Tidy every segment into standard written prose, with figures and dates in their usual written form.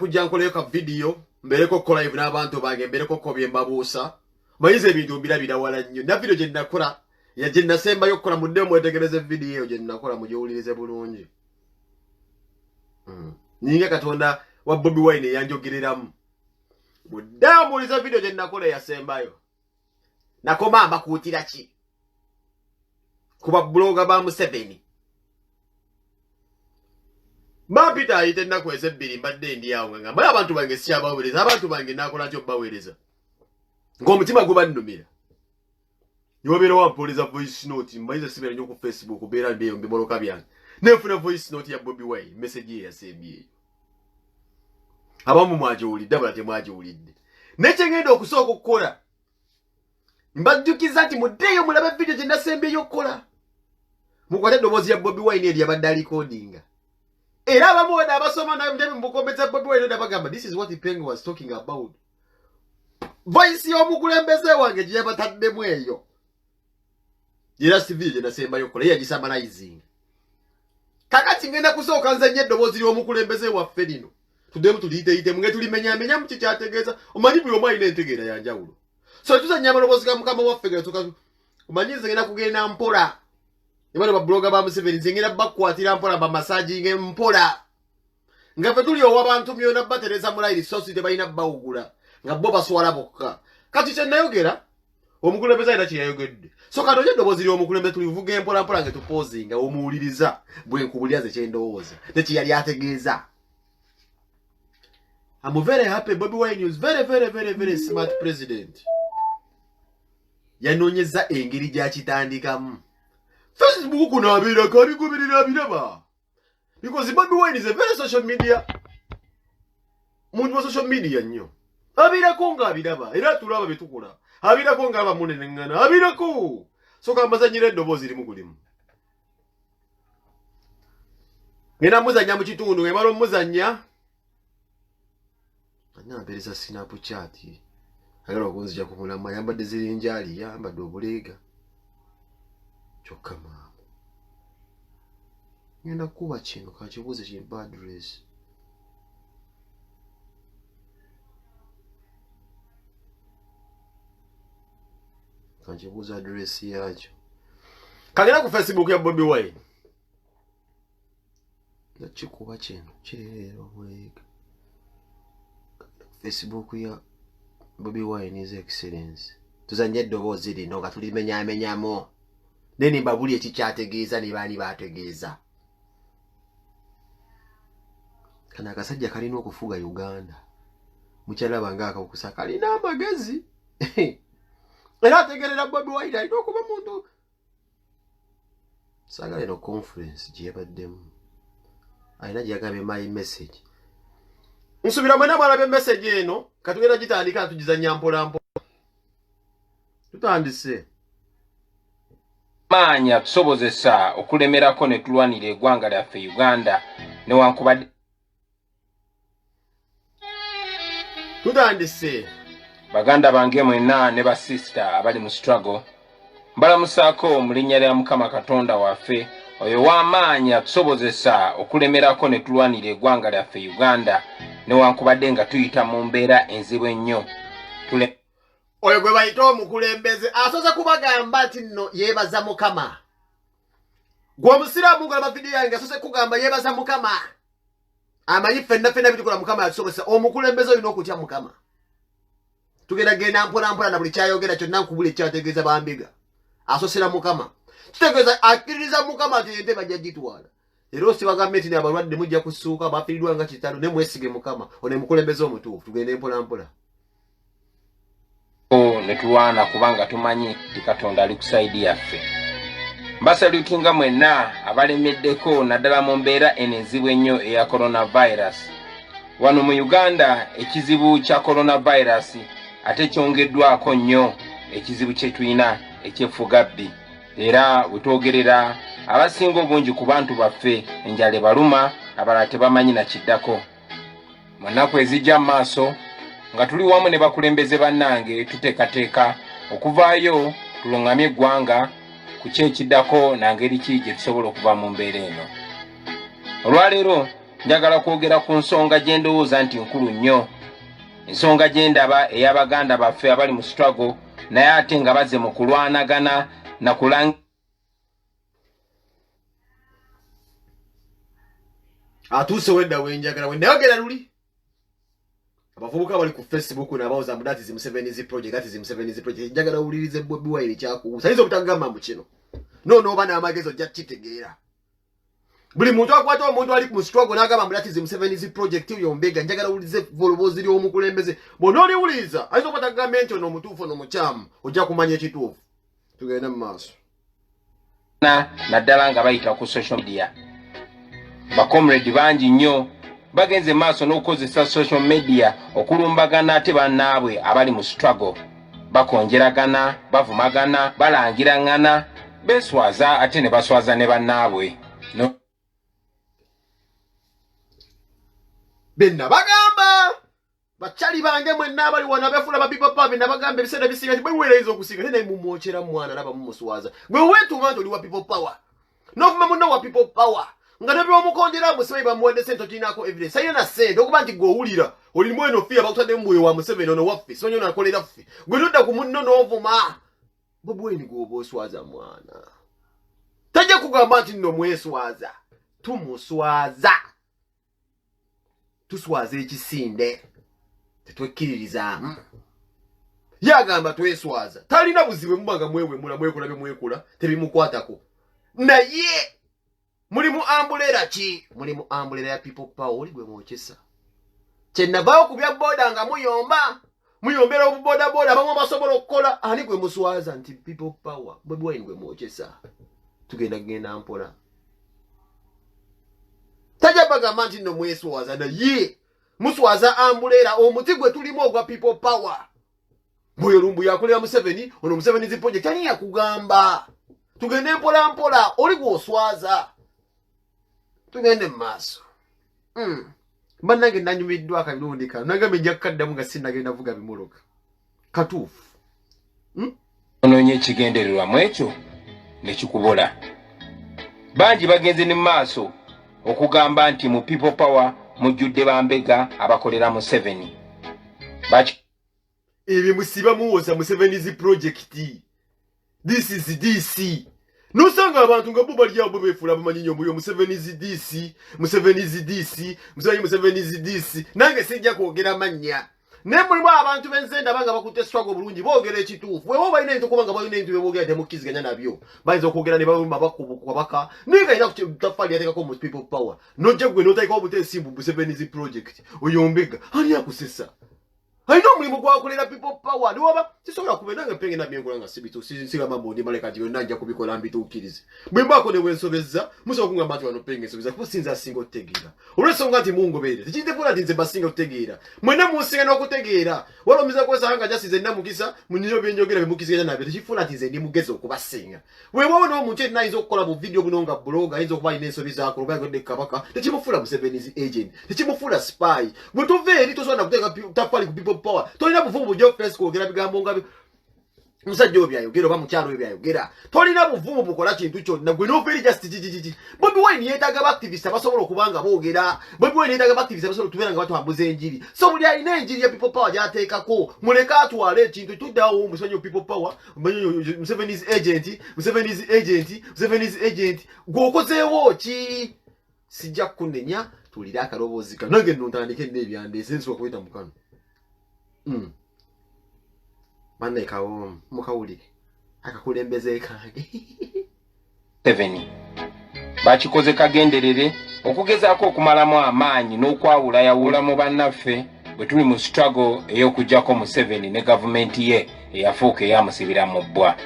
Kujja nkoleyo ka vidiyo, mbeereko ko live n'abantu bange, mbeereko ko bye mbabuusa. Mayiza ebintu mbirabira wala nnyo. Na vidiyo gye nakola ya gye nasembayo okukola, mudde mwetegereze vidiyo eyo gye nakola, mugiwulirize bulungi. Ninga Katonda wa Bobi Wine eyanjogereramu. Mudde muwulirize vidiyo gye nakola eyasembayo. Nakoma mbakuutira ki ku babuloga ba Museveni. Mampita ayita ennaku ezebbiri mbadde ndi awo nga ngamba abantu bange sikyabaweereza, abantu bange naakola ntya obbaweereza ng'omutima gubannumira. Niwabeera wampooleza voice note, mmanyiza sibeera nnyo ku Facebook, beera mbeeyo mu bimoloka byange, nenfuna voice note ya Bobi Wine, message ye yasembyeyo. Abamu mwagiwulidde, abalala temwagiwulidde. Naye kye ngenda okusooka okukola, mbajjukiza nti muddeeyo mulabe vidiyo gye nasembyeyo okukola, mukwate eddoboozi ya Bobi Wine eryo yabadde alikodinga. Era abamu wena abasoma naye mubukombeza Bobi Wine oda bagamba this is what Pengo was talking about. Voice y'omukulembeze wange gye yabataddemu eyo era si vidiyo gye nasembayo okukola, ye yagisamalizinga. Kakati ngenda kusooka nzanye eddoboozi ly'omukulembeze waffe lino, tuddemu tuliyiteyitemu nga tulimenyamenyamu kikyategeeza. Omanyi buli omu alina entegeera ya njawulo, so tuzannya amaloboozi ga mukama waffe nga tuka. Omanyi nze ngenda kugenda mpola ne bano babuloga ba Museveni, nze ngenda bakwatira mpola, bamasaginge mpola nga ffe tuli owa bantu myona batereza mulayiri, so si tebalina bawugula nga bo baswala bokka. Kati kye nayogera, omukulembeze alina kye yayogedde, so kati oyo eddoboozi ly'omukulembeze tulivuga empola mpola nga tupoozinga omuwuliriza bwe nkubulira ze kyendowooza ne kye yali ategeeza. I'm very happy Bobi Wine is very very very very smart president. Yanoonyeza engeri gy'akitandikamu. Facebook kuno abeerako abigoberera abiraba. Because Bobi Wine is a very social media muntu wa social media nnyo. Abeerako ng'abiraba era tulaba bye tukola. Abeerako ng'aba muneneŋŋana abeerako. So kambazannyira eddoboozi limu ku limu. Ngenda muzannya mu kitundu, ngemala omuzannya anampeereza Snapchat, ayagala okunzija ku mulamu, ayambadde zirinjaali, yambadde obuleega, kyokka maama ngenda kukuba kino kakibuuze kimpa address. Kankibuuza address yakyo. Kagenda ku Facebook ya Bobi Wine nakikuba kino kireera obuleega. Facebook ya Bobi Wine His Excellence, tuzanye eddoboozi lino nga tulimenyamenyamu nene mbabuli ekikyategeeza ne baani bategeeza. Kano akasajja kalina okufuga Uganda, mukyalaba nga akakusa, kalina amagezi era ategerera. Bobi Wine alina okuba muntu saagala. Eno conference gye yabaddemu alina gye yagambye my message. Nsuubira mwena mwalabye message eno. Katugenda gitandika tugizannya mpola mpola. Tutandise. Maanyi atusobozesa okulemerako ne tulwanira eggwanga lyaffe Uganda newankubadde Tutandise. Baganda bange mwenna ne basisita abali mu struggle, mbalamusaako mu linnya lya Mukama Katonda waffe oyo w'amaanyi atusobozesa okulemerako ne tulwanira eggwanga lyaffe Uganda newankubadde nga tuyita mu mbeera enzibu ennyo. Oyo gwe bayita omukulembeze asoose kubagamba nti nno yeebaza Mukama. Gwe omusiraamu ngolaba vidiyo yange, asoose kugamba yeebaza Mukama, amanyi ffenna ffenna bitukola Mukama yatusobozesa. Omukulembeze olina okutya Mukama. Tugenda genda mpola mpola na buli kyayogera kyonna nkubula ekyategeeza. Bambiga asosera Mukama, kitegeeza akkiririza Mukama nti ente bajja gitwala. Era osibagambye nti abalwadde mujja kusuuka, bafiiriddwa nga kitalo, ne mwesige Mukama. Ono emukulembeze omutuufu. Tugende mpola mpola. Ne tulwana kubanga tumanyi nti Katonda ali ku side yaffe. Mbasalutinga mwenna abalemeddeko naddala mu mbeera eno enzibu ennyo eya coronavirus. Wano mu Uganda ekizibu kya coronavirus ate kyongeddwako nnyo ekizibu kye tulina eky'effugabbi, era we twogerera abasinga obungi ku bantu baffe enjala ebaluma, abalala tebamanyi na kiddako. Mu nnaku ezijja mu maaso nga tuli wamu ne bakulembeze bannange tuteekateeka okuvaayo tulungamye eggwanga ku ki ekiddako na ngeri ki gye tusobola okuva mu mbeera eno. Olwaleero Njagala kwogera ku nsonga gye ndowooza nti nkulu nnyo, ensonga gye ndaba ey'abaganda baffe abali mu struggle naye ate nga bazze mu kulwanagana na kulang Atuuse wedda wenjagala wenayogera luli abavubuka bali ku Facebook nabawoza mbu that is Museveni's project, that is Museveni's project. Njagala owulirize Bobi Wine kyakubuusa, ayinza obutagamba mbu kino no nooba n'amagezi ojja kukitegeera. Buli muntu akwata omuntu ali mu struggle n'agamba mbu that is Museveni's project, oyo mbega. Njagala owulirize voloboozi ly'omukulembeze, bw'ona oliwuliriza ayinza okuba tagambye nti ono omutuufu ono mukyamu, ojja kumanya ekituufu. Tugende mu maaso. Naddala nga bayita ku social media, bacomrade bangi nnyo bagenze maaso n'okukozesa social media okulumbagana ate bannaabwe abali mu struggle. Bakonjeragana, bavumagana, balangiraŋŋana, beeswaza ate ne baswaza ne bannaabwe. No. Benna bagamba bakyali bange mwenna abali wano abefuula ba people power, nabagamba ebiseera bisinga nti bweweereza okusinga naye naye mumwokyera mwana laba mumuswaza. Gwe weetuuma nti oli wa people power n'ovuma munno wa people power nga nebyomukondera Museveni bamuwadde sente, okirinako evidence? Alina na sente okuba nti gwe owulira olimu eno fiya bakutaddemu mwoyo wa Museveni ono waffe, simanyi ono akolera ffe. Gwe nodda ku munno n'ovuma Bobi Wine, gwoba oswaza mwana. Tajja kugamba nti nno mweswaza, tumuswaza, tuswaza ekisinde tetwekkiririzaamu. Ye agamba tweswaza, talina buzibu muba nga mwewemula mwekola bye mwekola tebimukwatako. Naye mulimu umbrella ki? Mulimu umbrella ya people power. Oli gwe mwokyesa kyenavaawo ku bya boda nga muyomba muyombera obubodaboda abamu basobola okukola. Ani gwe muswaza nti people power? Bobi Wine gwe mwokyesa. Tugenda genda mpola, tajja bagamba nti nno mweswaza, naye muswaza umbrella, omuti gwe tulimu ogwa people power. Bwe lumbu yakolera Museveni ono Museveni's project, ani yakugamba? Tugende mpola mpola, oli gwoswaza. Tugende mu maaso. Bannange nanyumiddwa akamirundi kano, nagambye nja kukaddamu nga sinnagenda vuga bimoloka katuufu. Onoonya ekigendererwa mu ekyo ne kikubola. Bangi bagenze ne maaso okugamba nti mu people power mujjudde bambega abakolera Museveni. Ebyo musiba muwoza Museveni's project, this is this. Nosanga abantu nga bo bali abo befuula bamanyi nnyo mbuyo Museveni's this, Museveni's this, Museveni, Museveni's this. Nange sijja kwogera mannya, naye mulimu abantu benze ndaba nga bakutte struggle bulungi, boogera ekituufu. Wewe balina ebintu okuba nga balina ebintu byeboogera temukkiziganya nabyo, bayinza okwogera ne balumba bakubaka, naye nga alina taffaali yateekako mu people power. Nojja gwe noteekawo buteesimbu Museveni's project, oyo mbega ani akusesa? Alina omulimu gwakolera people power. Niwaba sisobola kubeera nange penge nabyenkola nga sibitu sigamba mbu ndi maleka nti byonna nja kubikola mbituukirize. Bwe mbaako ne bwensobezza musobola okungamba nti wano penge nsobeza, kuba sinza asinga okutegeera. Olw'ensonga nti mungoberere tekitegeera nti nze basinga okutegeera, mwenna munsinga n'okutegeera. Wala omiza kwesanga nga jasize namukisa munyo byenjogera bemukiziganya nabyo, tekifuula nti nze ndi mugezi okubasinga. Weewaawo n'omuntu yenna ayinza okukola bu vidiyo buno nga blog ayinza okuba alina ensobi zakola oba yagedde kabaka, tekimufuula Museveni's agent, tekimufuula spy. Bwe tuva eri tosobola nakuteeka taffaali ku people power, tolina buvumu bujja face kwogera bigambo nga musajja oyo byayogera oba mukyalo oyo byayogera, tolina buvumu bukola kintu kyonna. Gwe nova eri just kikikiki. Bobi Wine yeetaaga baactivist abasobola okuba nga boogera. Bobi Wine yeetaaga baactivist abasobola okutubeera nga batambuza enjiri. So buli alina enjiri ya people power gy'ateekako muleke atwale ekintu. Tuddawo musanyi people power, Museveni's agent, Museveni's agent, Museveni's agent. Gweokozeewo ki? Sijja kukunenya. Tuwulire akaloboozi kano, nange nno ntandike nna ebyandeese nsobola kuyita mukano. Banne kawo mukawulire akakulembeze kange. Museveni bakikoze kagenderere okugezaako okumalamu amaanyi n'okwawulayawula mu bannaffe bwe tuli mu struggle ey'okuggyako Museveni ne gavumenti ye eyafuuka eyamusibira mu bbwa.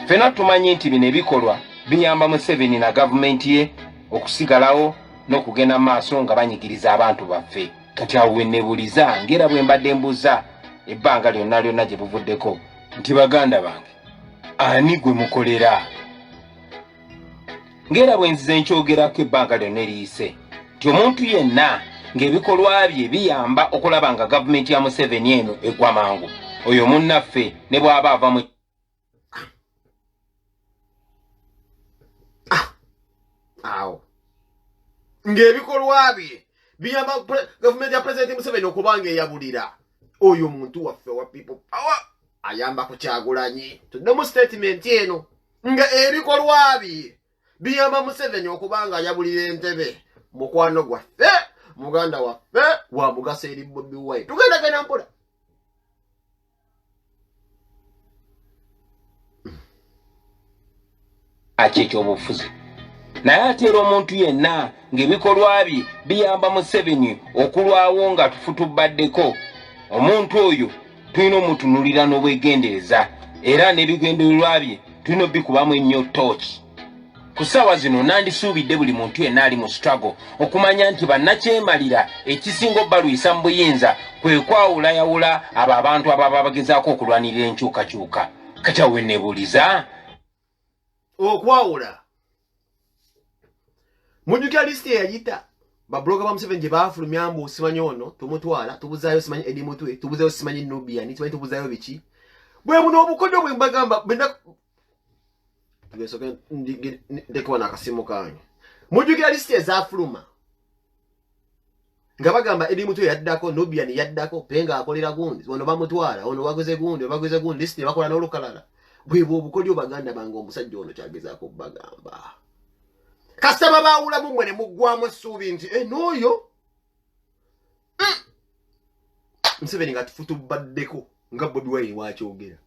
Ffenna tumanyi nti bino ebikolwa biyamba Museveni na gavumenti ye okusigalawo n'okugenda mu maaso nga banyigiriza abantu baffe. Kati awo we neebuuliza, ng'era bwe mbadde mbuuza ebbanga lyonna lyonna gye buvuddeko, nti baganda bange, ani gwe mukolera? Ng'era bwe nzize nkyogerako ebbanga lyonna eriyise nti omuntu yenna ng'ebikolwa bye biyamba okulaba nga gavumenti ya Museveni eno egwa mangu, oyo munnaffe ne bw'aba ava mu Awo. Ng'ebikolwa bye biyamba gavumenti ya Pulezidenti Museveni okuba nga eyabulira. Oyo omuntu waffe wa People Power ayamba ku Kyagulanyi. Tuddemu sitatimenti eno, nga ebikolwa bye biyamba Museveni okuba nga ayabulira entebe. Mukwano gwaffe, muganda waffe, wa mugaso eri Bobi Wine. Tugendagenda mpola. Akyo ekyobufuzi, naye ate era omuntu yenna ng'ebikolwa bye biyamba Museveni okulwawo nga tufutubaddeko, omuntu oyo tulina omutunulira n'obwegendereza, era n'ebigendererwa bye tulina obikubamu ennyo tooki. Ku ssaawa zino nandisuubidde buli muntu yenna ali mu struggle okumanya nti bannakyemalira ekisinga obbalwisa mu buyinza kwe kwawulayawula abo abantu ababa bagezaako okulwanirira enkyukakyuka. Kati awo weneebuuliza okwawula. Mujjukira lisiti eyayita babuloga ba Museveni gye baafulumya, mbu simanyi ono tumutwala, tubuzaayo simanyi Edi Mutwe, tubuzaayo simanyi Nubian, simanyi tubuzaayo biki. Bwe buno obukodyo bwe mbagamba. Tugesoke ndeke wano akasimu kange. Mujjukira lisiti ezafuluma nga bagamba Edi Mutwe yaddako, Nubian yaddako, Penga akolera gundi, ono bamutwala, ono waguze gundi, baguze gundi, lisiti ne bakola n'olukalala. Bwebwe obukodyo, baganda bange, omusajja ono kyagezaako bagamba. Kasita babaawulamu mmwe ne muggwamu essuubi nti e n'oyo Museveni nga tufutubaddeko, nga Bobi Wine wakyogera,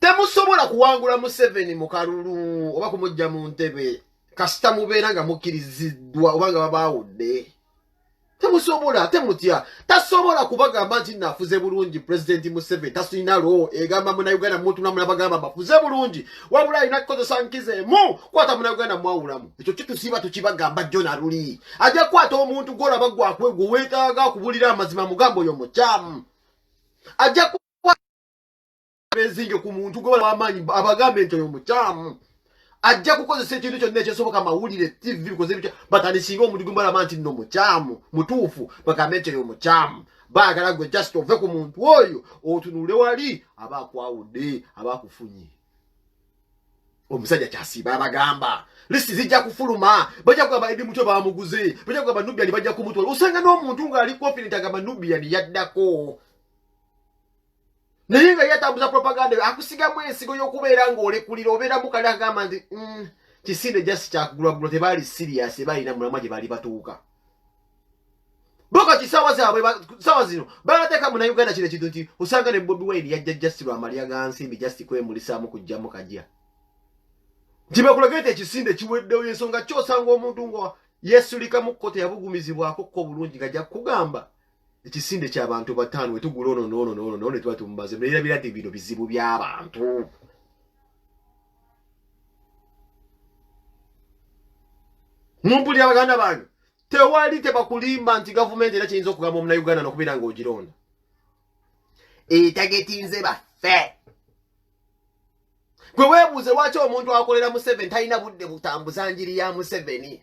temusobola kuwangula Museveni mu kalulu oba kumujja mu ntebe kasita mubeera nga mukkiriziddwa oba nga babaawudde. Temusobola, temutya. Tasobola kubagamba nti naafuze bulungi. Pulezidenti Museveni tasulina lo egamba Munauganda mutuna munabagamba bafuze bulungi, wabula alina kukozesa nkizo emu, kwata Munauganda mwawulamu. Ekyo kitusiiba tukibagamba jjo na luli. Ajja kukwata omuntu gwolaba gwakwe gwe weetaaga okubulira amazima, mugambo oyo mukyamu. Ajja bezinge ku muntu gwe wamaanyi, abagambe nti oyo mukyamu. Ajja kukozesa ekintu kyonna ekyosoboka, mawulire, TV, bikoze bitya, batandisinga omuntu gwe balaba nti nno mukyamu, mutuufu, bagambe nti oyo mukyamu. Baagala gwe just ove ku muntu oyo otunule wali aba akwawudde, aba akufunye. Omusajja kyasiiba abagamba lisiti zijja kufuluma, bajja kugamba Edi Mutwe bamuguze, bajja kugamba Nubian bajja kumutwala. Osanga n'omuntu ng'ali confident agamba Nubian yaddako, naye nga yatambuza propaganda, akusigamu ensigo y'okubeera ng'olekulira, obeeramu kali agamba nti kisinde just kyakugulwagulwa. Tebaali serious, balina mulamwa gye baali batuuka boka. Kisaawa zaabwe, saawa zino balateeka Munauganda kino ekintu nti osanga ne Bobi Wine yajja just lwa malya ga nsimbi, just kwemulisaamu kujjamu kajja nti bakulage nti ekisinde kiweddewo. Ensonga kyosanga omuntu nga yesulikamu ko teyabugumizibwako ko bulungi, nga ajja kukugamba ekisinde ky'abantu bataano wetugula ono noono noono noono tuba tumubaze, nerabira nti bino bizibu by'abantu. Mumpulira baganda bange? Tewali tebakulimba nti gavumenti era kiyinza okugamba Omunauganda nokubeera ng'ogironda etagetinze baffe. Gwe weebuuze lwaki omuntu akolera Museveni talina budde butambuza njiri ya Museveni.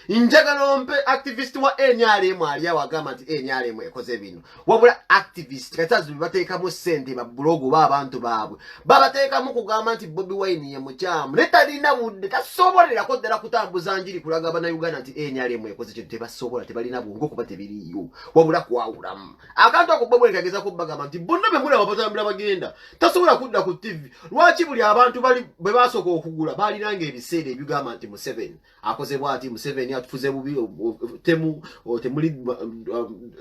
Njagala ompe activist wa NRM ali awo agamba nti NRM ekoze bino. Wabula activist kati bateekamu ssente, babulogo ba abantu baabwe babateekamu kugamba nti Bobi Wine ye mukyamu, naye talina budde, tasobolerako ddala kutambuza njiri kulaga Bannayuganda nti NRM ekoze kintu. Tebasobola, tebalina bwongo kuba tebiriiyo, wabula kwawulamu akantu ako. Bobi Wine kagezako bagamba nti bonna be mulaba batambula bagenda, tasobola kudda ku TV. Lwaki buli abantu bali bwe basooka okugula balinanga ebiseera ebigamba nti Museveni akoze bwati, Museveni atufuze bubi, temu temuli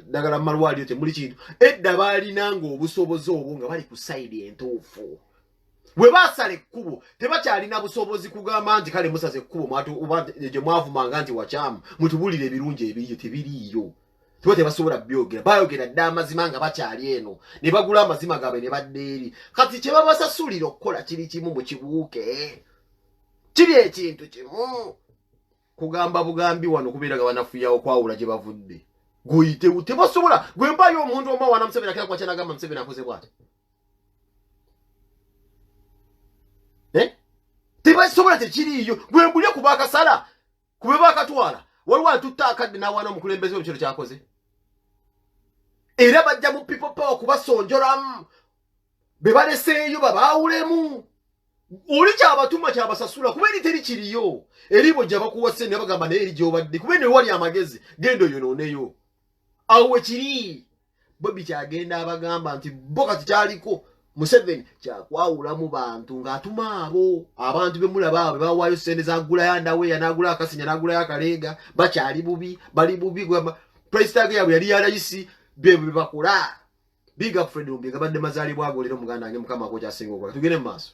ddagala mu malwaliro, temuli kintu. Edda baalinanga obusobozi obwo nga bali ku side entuufu. Bwe basala ekkubo tebakyalina busobozi kugamba nti kale musaze ekkubo gye mwavumanga nti wakyamu, mutubulire ebirungi ebiriyo. Tebiriiyo, tuba tebasobola byogera. Bayogera dda amazima nga bakyali eno, ne bagula amazima gaabwe ne badda eri. Kati kye babasasulira okukola kiri kimu, mu kibuuke kiri ekintu kimu, kugamba bugambi wano kubeera nga banafuyawo kwawula gye bavudde. Guyitewo, tebasobola. Gwe mpayo omuntu omu awana Museveni akira kwakya nagamba Museveni akoze bwati, eh? Tebasobola, tekiriiyo. Gwe mbulye kuba akasala kube bakatwala, waliwo atutta akadde n'awaana omukulembeze w'ekiro kyakoze, era bajja mu People Power kubasonjoramu be baleseeyo babaawulemu. Oli kyabatuma kyabasasula kuba eri teri kiriyo. Eri bojja bakuwa ssente bagamba naye eri gy'obadde kuba eno ewali amagezi genda oyonooneyo. Awo we kiri. Bobi kyagenda abagamba nti bo kati kyaliko Museveni kyakwawula mu bantu ng'atuma abo abantu be mulaba abo bawaayo ssente zagulayo andaweya n'agula akasinya n'agulayo akaleega bakyali bubi bali bubi gamba price tag yaabwe yali ya layisi bye bye bakola. Big up Fred Lumbi gabadde mazaalibwa ago leero muganda wange Mukama ako kyasinga okukola. Tugende mu maaso.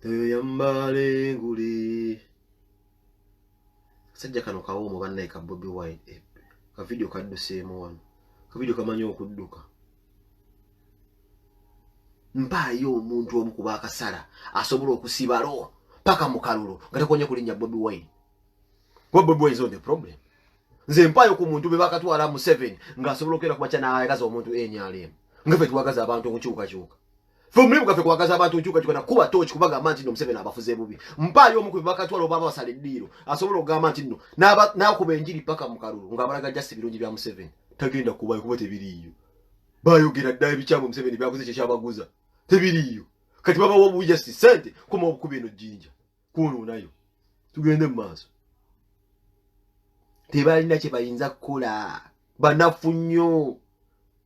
Teyambala engule. Kasajja kano kawoomo bannaye ka Bobi Wine. Eh, ka video kadduseemu wano. Ka video kamanyi okudduka. Mpaayo omuntu omu kuba akasala asobola okusibalo paka mu kalulu nga takonye kulinnya Bobi Wine. Kuba Bobi Wine is not the problem. Nze mpaayo ku muntu be bakatwala Museveni ng'asobola okukeera ku makya n'ayagaza omuntu NRM. Nga ffe tuwagaza abantu okukyukakyuka. Ffe omulimu gwaffe kwagaza abantu nkyukakyuka na kuba tooki kubagamba nti nno Museveni abafuze bubi. Mpaayo omu ku be bakatwala oba basala eddiiro asobola okugamba nti nno n'akuba enjiri paka mu kalulu ng'abalaga just ebirungi bya Museveni. Tagenda kubayo kuba tebiriiyo. Baayogera dda ebikyamu Museveni byakoze kye kyabaguza. Tebiriiyo. Kati babawa buwi just ssente koma obukuba eno jjinja. Kwonoonayo. Tugende mu maaso. Tebalina kye bayinza kukola. Banafu nnyo.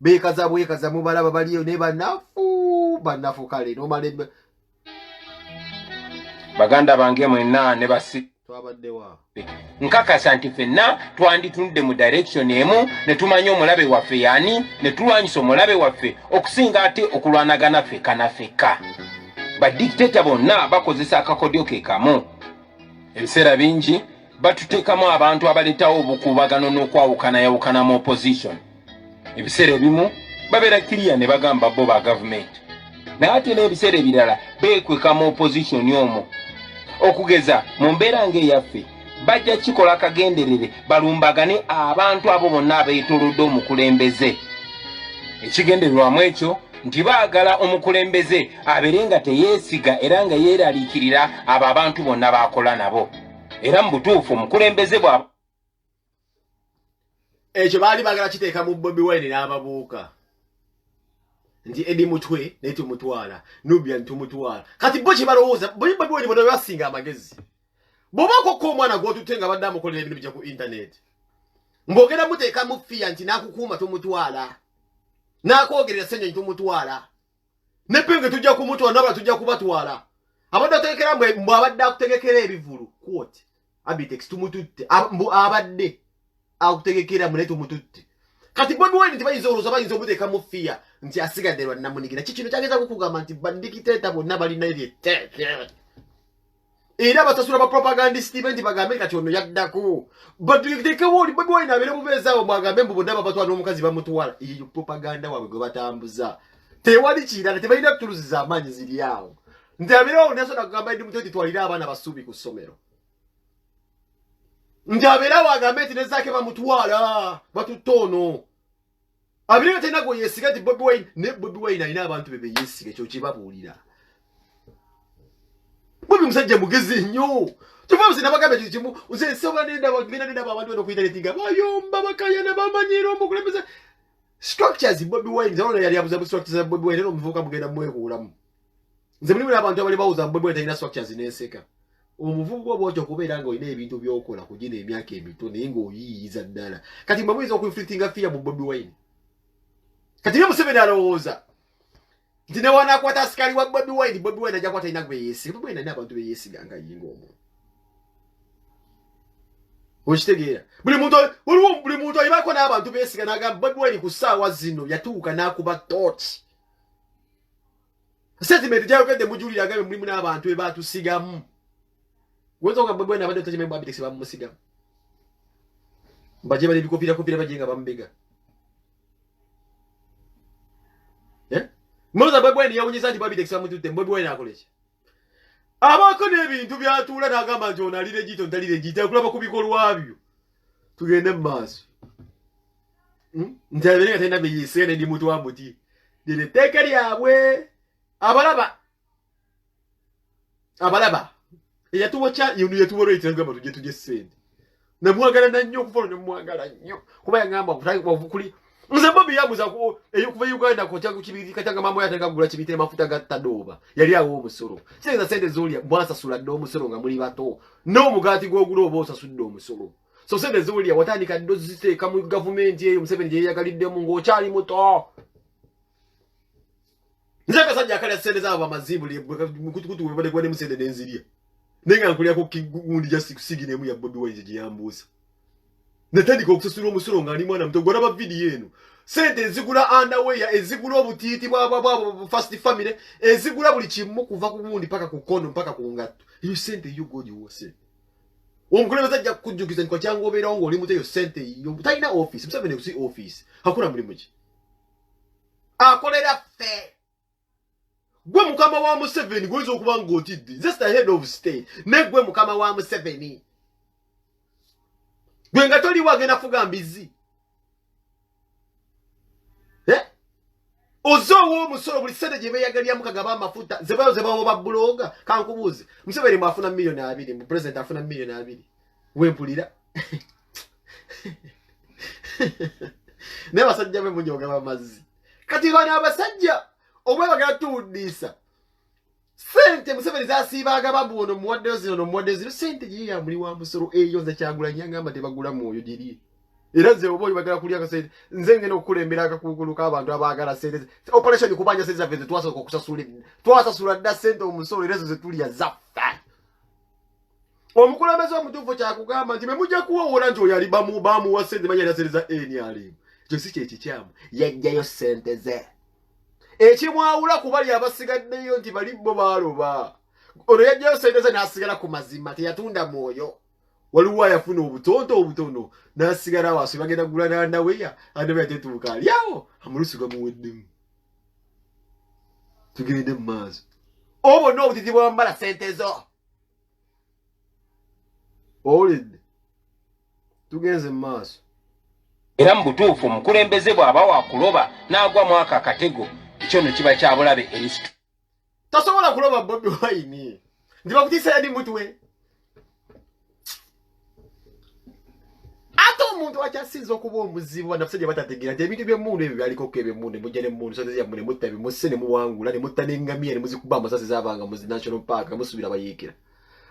Beekaza bwekaza mubalaba baliyo naye banafu banafu kale nomala Baganda bange mwenna ne basi twabaddewa nkakasa nti ffenna twanditunudde mu direction emu ne tumanya omulabe waffe yaani ne tulwanyisa omulabe waffe okusinga ate okulwanagana ffekka na ffekka. Badikiteta bonna bakozesa akakodyo ke kamu. Ebiseera bingi batuteekamu abantu abaleetawo obukuubagano n'okwawukanayawukana mu opposition. Ebiseera ebimu babeera kiriya ne bagamba bo ba gavumenti, naye ate n'ebiseera ebirala beekweka mu opposition omwo. Okugeza mu mbeera ng'eyaffe bajja kikola akagenderere balumbagane abantu abo bonna abeetoolodde omukulembeze. Ekigendererwamu ekyo nti baagala omukulembeze abeere nga teyeesiga era nga yeeraliikirira abo abantu bonna b'akola nabo. Era mu butuufu omukulembeze bw'aba ekyo baali baagala kiteeka mu Bobi Wine n'ababuuka nti Eddie Mutwe naye tumutwala, Nubian tumutwala. Kati bo kye balowooza, Bobi Wine bonna basinga amagezi. Bw'oba okokka omwana gw'otutte nga badde amukolera ebintu bijja ku internet, ng'ogenda muteekamu fiya nti n'akukuuma tumutwala, n'akwogerera Ssenyonyi tumutwala, ne Penge tujja kumutwala, n'abalala tujja kubatwala. Abadde ategekera mbu abadde akutegekera ebivulu, quote, Abitex tumututte, mbu abadde akutegekera mune tumututte. Kati Bobi Wine tebayinza olowooza bayinza omuteekamu fiya nti asigadde lwa nnamunigina. Ki kino kyageza kukugamba nti badikiteeta bonna balina ebyetteeke. Era basasula ba propagandist be nti bagambe kati ono yaddako. Bateekewo oli Bobi Wine abeere bubeezi awo mwagambe mbu bonna babatwala n'omukazi bamutwala. Eyo propaganda waabwe gwe batambuza. Tewali kirala, tebalina tuluzi z'amaanyi ziri awo. Nti abeerewo nasobola kugamba Eddie Mutwe nti twalire abaana basuubi ku ssomero. Nti abeerewo agambe nti ne Zaake bamutwala, batutte ono. Abeerewo talina gwe yeesiga nti Bobi Wine, ne Bobi Wine alina abantu be be yeesiga, ekyo kibabuulira. Bobi musajja mugezi nnyo. Kyova nze nabagamba ekintu kimu, nze nsobola nendaba, ngenda nendaba abantu bano ku internet nga bayomba, bakayana, bamanyiira omukulembeze. Structures Bobi Wine, nze wano yali abuza bu structures za Bobi Wine, era omuvubuka mugenda mwekuulamu. Nze mulimu n'abantu abali bawuza Bobi Wine talina structures n'enseka. Omuvubuka bw'otyo okubeera ng'olina ebintu by'okola ku gino emyaka emito naye ng'oyiiyiza ddala. Kati mwe muyinza okuinflictinga fear mu Bobi Wine. Kati ne Museveni alowooza nti ne wanakwata asikali wa Bobi Wine, Bobi Wine ajja kuba talina gwe yeesiga. Bobi Wine alina abantu be yeesiga nga ye ng'omuntu. Okitegeera? Buli muntu waliwo buli muntu alibako n'abantu beesiga n'agamba Bobi Wine ku ssaawa zino yatuuka n'akuba torch. Sentiment gyayogedde mujulira agambye mulimu n'abantu be baatusigamu. Oyinza okugamba Bobi Wine abadde otakimanyi bwa Abitex bamusigamu. Mbajje bali ebikofiirakofiira bajje nga bamubega. Eh? Mulowooza Bobi Wine yawunyizza nti Abitex bamututte, Bobi Wine akola ki? Abaako n'ebintu by'atuula n'agamba nti ono ali legit, ono tali legit, akulaba ku bikolwa byo. Tugende mu maaso. Nti abeere nga talina bye yeesiga ne ndimutwa muti. Lino etteeka lyabwe. Abalaba. Abalaba. Eyatuwa kya, yono yatuwa right n'agamba tujje tujje ssente. Namwagala na nnyo okuva olwo ne mmwagala nnyo. Kuba yangamba kuli, Nze Bobi yabuza okuva e Uganda kukibiri katanga mama yatanga kugula kibiri mafuta ga tadooba yali awo omusolo. Kitegeeza sente z'olya mwasasula dda omusolo nga muli bato, n'omugaati gw'ogula oba osasudde omusolo. So sente z'olya watandika dda oziteeka mu gavumenti eyo Museveni gye yeyagaliddemu ng'okyali muto. Nze akasajja akalya sente zaabo amazimbu mukutukutu webadde gwademu sente nenzirya, naye nga nkulyako gundi just sigina emu ya Bobi Wine gye yambuusa. Natandika okusasula omusolo nga ndi mwana muto. Gwalaba vidiyo eno, sente ezigula underwear, ezigula obutiiti bwa first family, ezigula buli kimu kuva ku gundi paka ku kono mpaka ku ngatto, eyo sente yo gogiwa sente. Omukulembeze ajja kukujjukiza nti kwakyanga obeerawo ng'oli muto, eyo sente yo. Talina office Museveni, si office. Akola mulimu ki? Akolera ffe. Gwe mukama wa Museveni gwoyinza okuba ng'otidde. Nze the head of state, ne gwe mukama wa Museveni, gwe nga toliwo agenda fuga mbizi. Eh? Oze owa omusolo buli sente gye beeyagalyamu kagaba amafuta zebayo zebawo babuloga. Kankubuuze, Museveni mwafuna 20 million, mu president afuna 20 million, wempulira naye basajja be munjogaba amazzi. Kati bano abasajja oba bagala tuwuddiisa sente Museveni zasiiba agaba bwono, muwaddeyo zino nomuwaddeyo zino, sente gye ya muli wa musolo eyo. Nze Kyagulanyi agamba tebagula mwoyo giri, era nze oba oyo bagala kulya akasente, nze ngenda okukulembera akakuukulu k'abantu abaagala sente. Operation kubanja sente zaffe zetwasooka okusasula, twasasula dda sente omusolo, era ezo zetulya zaffe. Omukulembeze omutuufu kyakugamba nti bemujja kuwowola nti oyo ali bamuwa sente, manya alya sente za NRM. Ekyo si kyekikyamu, yajjayo sente ze. Ekimwawula ku bali abasigaddeyo nti bali bo baaloba, ono yajjayo sente ze n'asigala ku mazima, teyatunda mwoyo. Waliwo ayafuna obutonto obutono n'asigala waasi, bagenda kugula nandaweya, andaweya tetuuka, ali awo amulusi gamuweddemu. Tugende mu maaso. Obwo bonna obutiti bwambala sente zo owulidde. Tugenze mu maaso. Era mu butuufu omukulembeze bw'aba wakuloba n'agwa mu ako akatego, ekyo nno kiba kya bulabe eri Tosobola kuloba Bobi Wine nti bakutiisa yadi mutwe. Ate omuntu akyasinza okuba omuzibu, bannabasajja batategeera nti ebintu by'emmundu ebyo byalikoko ebyemmundu, mujja n'emmundu sente yammwe ne mutta bimusse ne muwangula ne mutta n'engamiya ne muzikuba amasasi zaabanga mu national park, musubira bayiikira.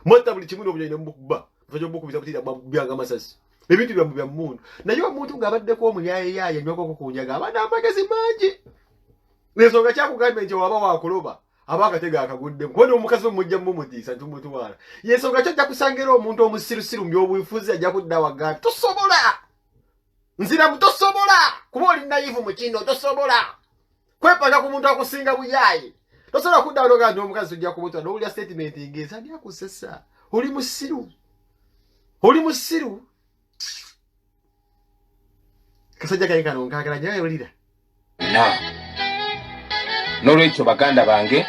Mutta buli kimu n'obunyonyi ne mubukuba, mufajja obukubiza kutiira byanga amasasi. Ebintu byammwe bya mmundu, naye omuntu ng'abaddeko omuyaayeyaaya nywakoko ku njaga aba n'amagezi mangi. Ensonga kyakugambye nti waba wakuloba aba akatego akaguddemu, kuba n'omukazi we mujja mumutiisa nti mumutwala. Yensonga kyajja kusangira omuntu omusirusiru mu byobufuzi ajja kudda wagambi tosobola nziramu, tosobola kuba oli naive mu kino, tosobola kwepanga ku muntu akusinga buyaayi, tosobola kudda wano nti omukazi tujja kumutwala n'owulira statement ng'eza ani akusesa. Oli musiru, oli musiru. Kasajja kange kano nkagala nyawe wulira. Na n'olwekyo baganda bange,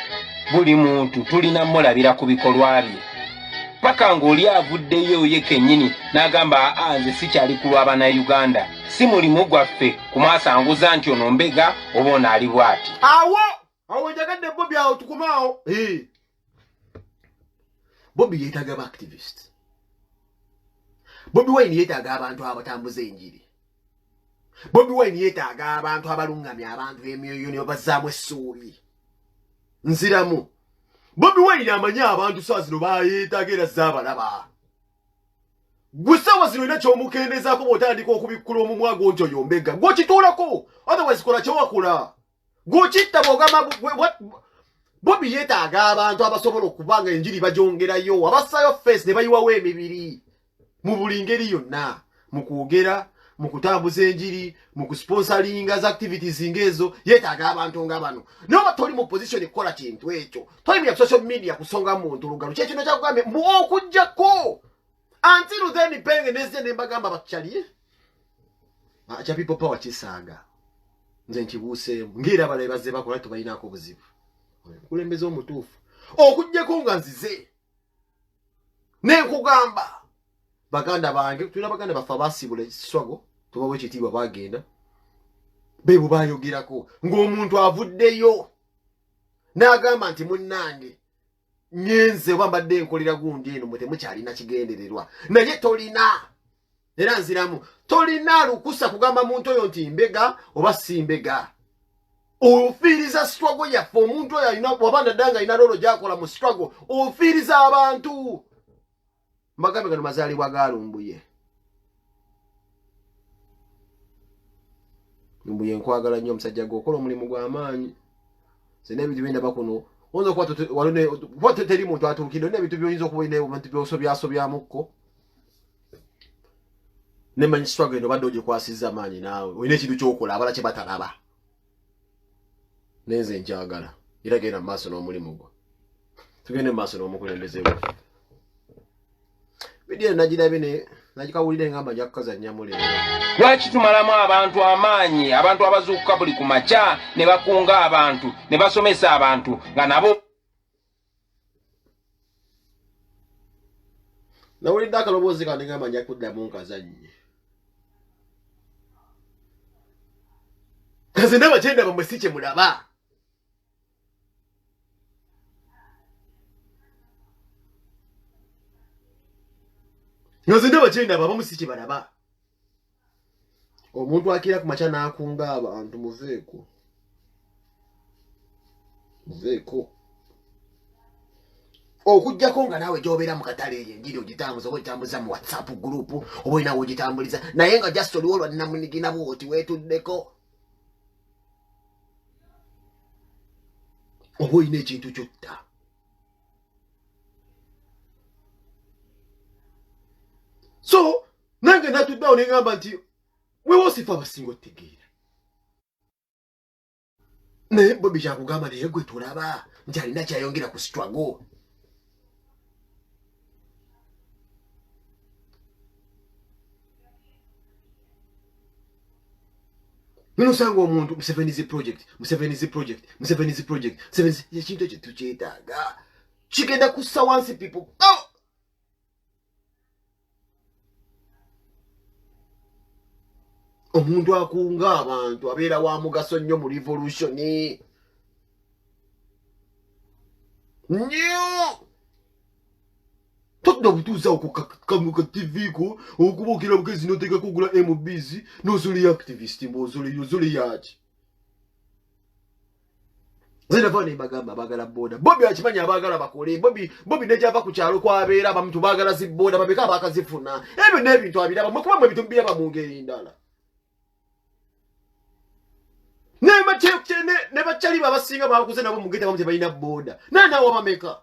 buli muntu tulina mulabira ku bikolwa bye, paka ng'oli avuddeyo ye kennyini n'agamba, aa, nze sikyali ku lwa bannayuganda, si mulimu gwaffe kumwasanguza nti ono mbega oba ono ali bw'ati. Awo awo njagadde Bobi, awo tukomaawo. Bobi yeetaaga ba activist. Bobi Wine yeetaaga abantu abatambuza enjiri. Bobi Wine yeetaaga abantu abalungamya abantu emyoyo ne babazzaamu essuubi. Nziramu, Bobi Wine amanyi abantu saa zino bayeetaaga era zaabalaba. Gwe saawa zino olina kyomukendezaako bw'otandika okubikkula omumwa gwo nti oyo mbega, gw'okituulako. Otherwise kola kyewakola, gwokitta bwogamba. Bobi yeetaaga abantu abasobola okuba nga enjiri bagyongerayo, abassayo face ne bayiwawo emibiri mu buli ngeri yonna, mu kwogera, mu kutambuza enjiri, mu kusponsoringa za activities ng'ezo. Yeetaaga abantu nga bano. Naye oba toli mu position kukola kintu ekyo, toli mu social media kusonga muntu lugalo, kyekino kyakugambye mbu okugjako until then penge nezze ne mbagamba bakyali kya people power kisaaga. Nze nkibuuseemu ng'era abalala bazze bakola, tubalinaako obuzibu. Omukulembeze omutuufu okugjako nga nzize nenkugamba, baganda bange, tulina baganda baffe abasiibula ekiswago, tubawa ekitiibwa, bagenda bebo bayogerako ng'omuntu avuddeyo n'agamba nti munnange ngenze oba mbadde nkolera gundi eno, mwe temukyalina kigendererwa, naye tolina. Era nziramu, tolina lukusa kugamba muntu oyo nti mbega oba si mbega. Ofiiriza struggle yaffe. Omuntu oyo alina waba naddala nga alina role gy'akola mu struggle, ofiiriza abantu. Mbagambe gano mazaalibwa ga Lumbuye. Lumbuye, nkwagala nnyo, omusajja gwe okola omulimu gw'amaanyi. Nze n'ebintu byendaba kuno oyinza okuba kuba teri muntu atuukidde, olina ebintu byoyinza okuba olina ebintu byosobyasobyamukko. Nemanyi struggle eno obadde ogikwasizza amaanyi, naawe olina ekintu kyokola abala kye batalaba, nenze nkyagala. Era genda mu maaso n'omulimu gwo, tugende mu maaso n'omukulembeze gwaffe. Vidiyo nagirabye ne nagikawulire, ngamba nja kukazannyamu leero. Lwaki tumalamu abantu amaanyi, abantu abazuukuka buli ku makya ne bakunga abantu ne basomesa abantu nga nabo Nawulidde akaloboozi kange, ngamba nja kuddamu nkazannye. Kaze ndaba kyendaba, mwe si kye mulaba. Nze ndaba kyendaba, abamu si kye balaba. Omuntu akira ku makya n'akunga abantu, muveeko, muveeko. Okugjako nga naawe gyobeera mu katale, eyo enjiri ogitambuza, oba ogitambuza mu WhatsApp group, oba olina wogitambuliza, naye nga just oliwo lwa namunigina bwoti weetuddeko, oba olina ekintu kyutta. So nange natuddeawo neŋamba nti wewoosifa abasinga otutegeera, naye Bobi kyakugamba, naye gwe tulaba nti alina kyayongera ku struggle. Nosanga omuntu, Museveni's project, Museveni's project, Museveni's project, Museveni's. Ekintu ekyo tukyetaaga, kigenda kussa wansi people. Oh! Omuntu akunga abantu abeera wa mugaso nnyo mu revolution nnyo. Todda obutuuza ku TV ko okuba okira bugezi, noteekako ogula MBs nozoleyo activist, mbu ozoleyo aki? Nze nava nembagamba, abaagala boda, Bobi akimanyi, abaagala bakole. Bobi, Bobi nejava ku kyalo kwabeera, abamuntu baagala ziboda babeka abakazifuna. Ebyo n'ebintu abiraba mwe, kuba mwe ebintu mubiraba mu ngeri ndala. Ne bakyali babasinga bakuze nabo mugeta, bamu tebalina boda, naye nawe bameka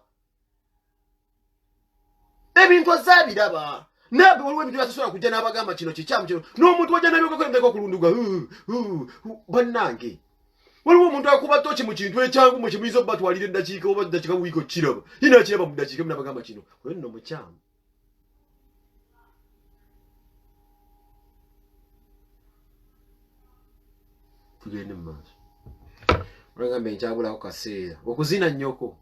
ebintu azaabiraba. Nabe waliwo ebintu byatasobola kujja n'abagamba kino kikyamu, kino n'omuntu wajja nabyogako okulunduga. Bannange, waliwo omuntu akuba toki mu kintu ekyangu mu kimuyinza obatwalira eddakiika oba eddakiika wiiki okukiraba, ye nakiraba mu ddakiika emu nabagamba kino oyo nno mukyamu. Tugende mu maaso. Olagamba enkyabulako kaseera okuzina nnyoko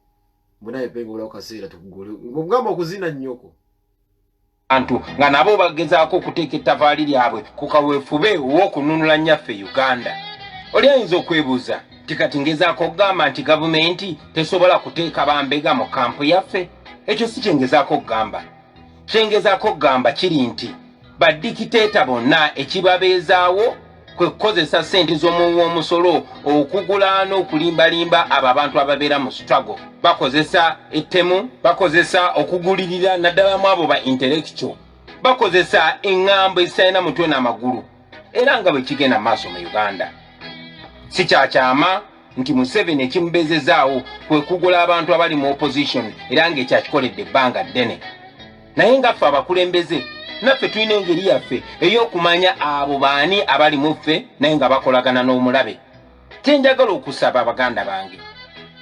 mbunaye penga obulako kaseera tukugole ogamba okuzina nnyoko. Bantu nga nabo bagezaako okuteeka ettavaali lyabwe ku kaweefube ow'okununula nnyaffe Uganda. Oli ayinza okwebuuza nti kati ngezaako okugamba nti gavumenti tesobola kuteeka bambega mu kampu yaffe? Ekyo si kyengezaako okugamba. Kyengezaako okugamba kiri nti badikiteeta bonna ekibabeezaawo kwe kukozesa ssente z'omuwi w'omusolo okugula n'okulimbalimba abo abantu ababeera mu struggle. Bakozesa ettemu, bakozesa okugulirira, naddala mu abo ba intellectual, bakozesa eŋŋambo ezitalina mutwe n'amagulu, era nga bwe kigenda maaso mu Uganda. Si kyakyama nti Museveni ekimubeezezaawo kwe kugula abantu abali mu opposition, era ng'ekyakikoledde ebbanga ddene. Naye nga ffe abakulembeze naffe tulina engeri yaffe ey'okumanya abo baani abali mu ffe naye nga bakolagana n'omulabe. Kyenjagala okusaba baganda bange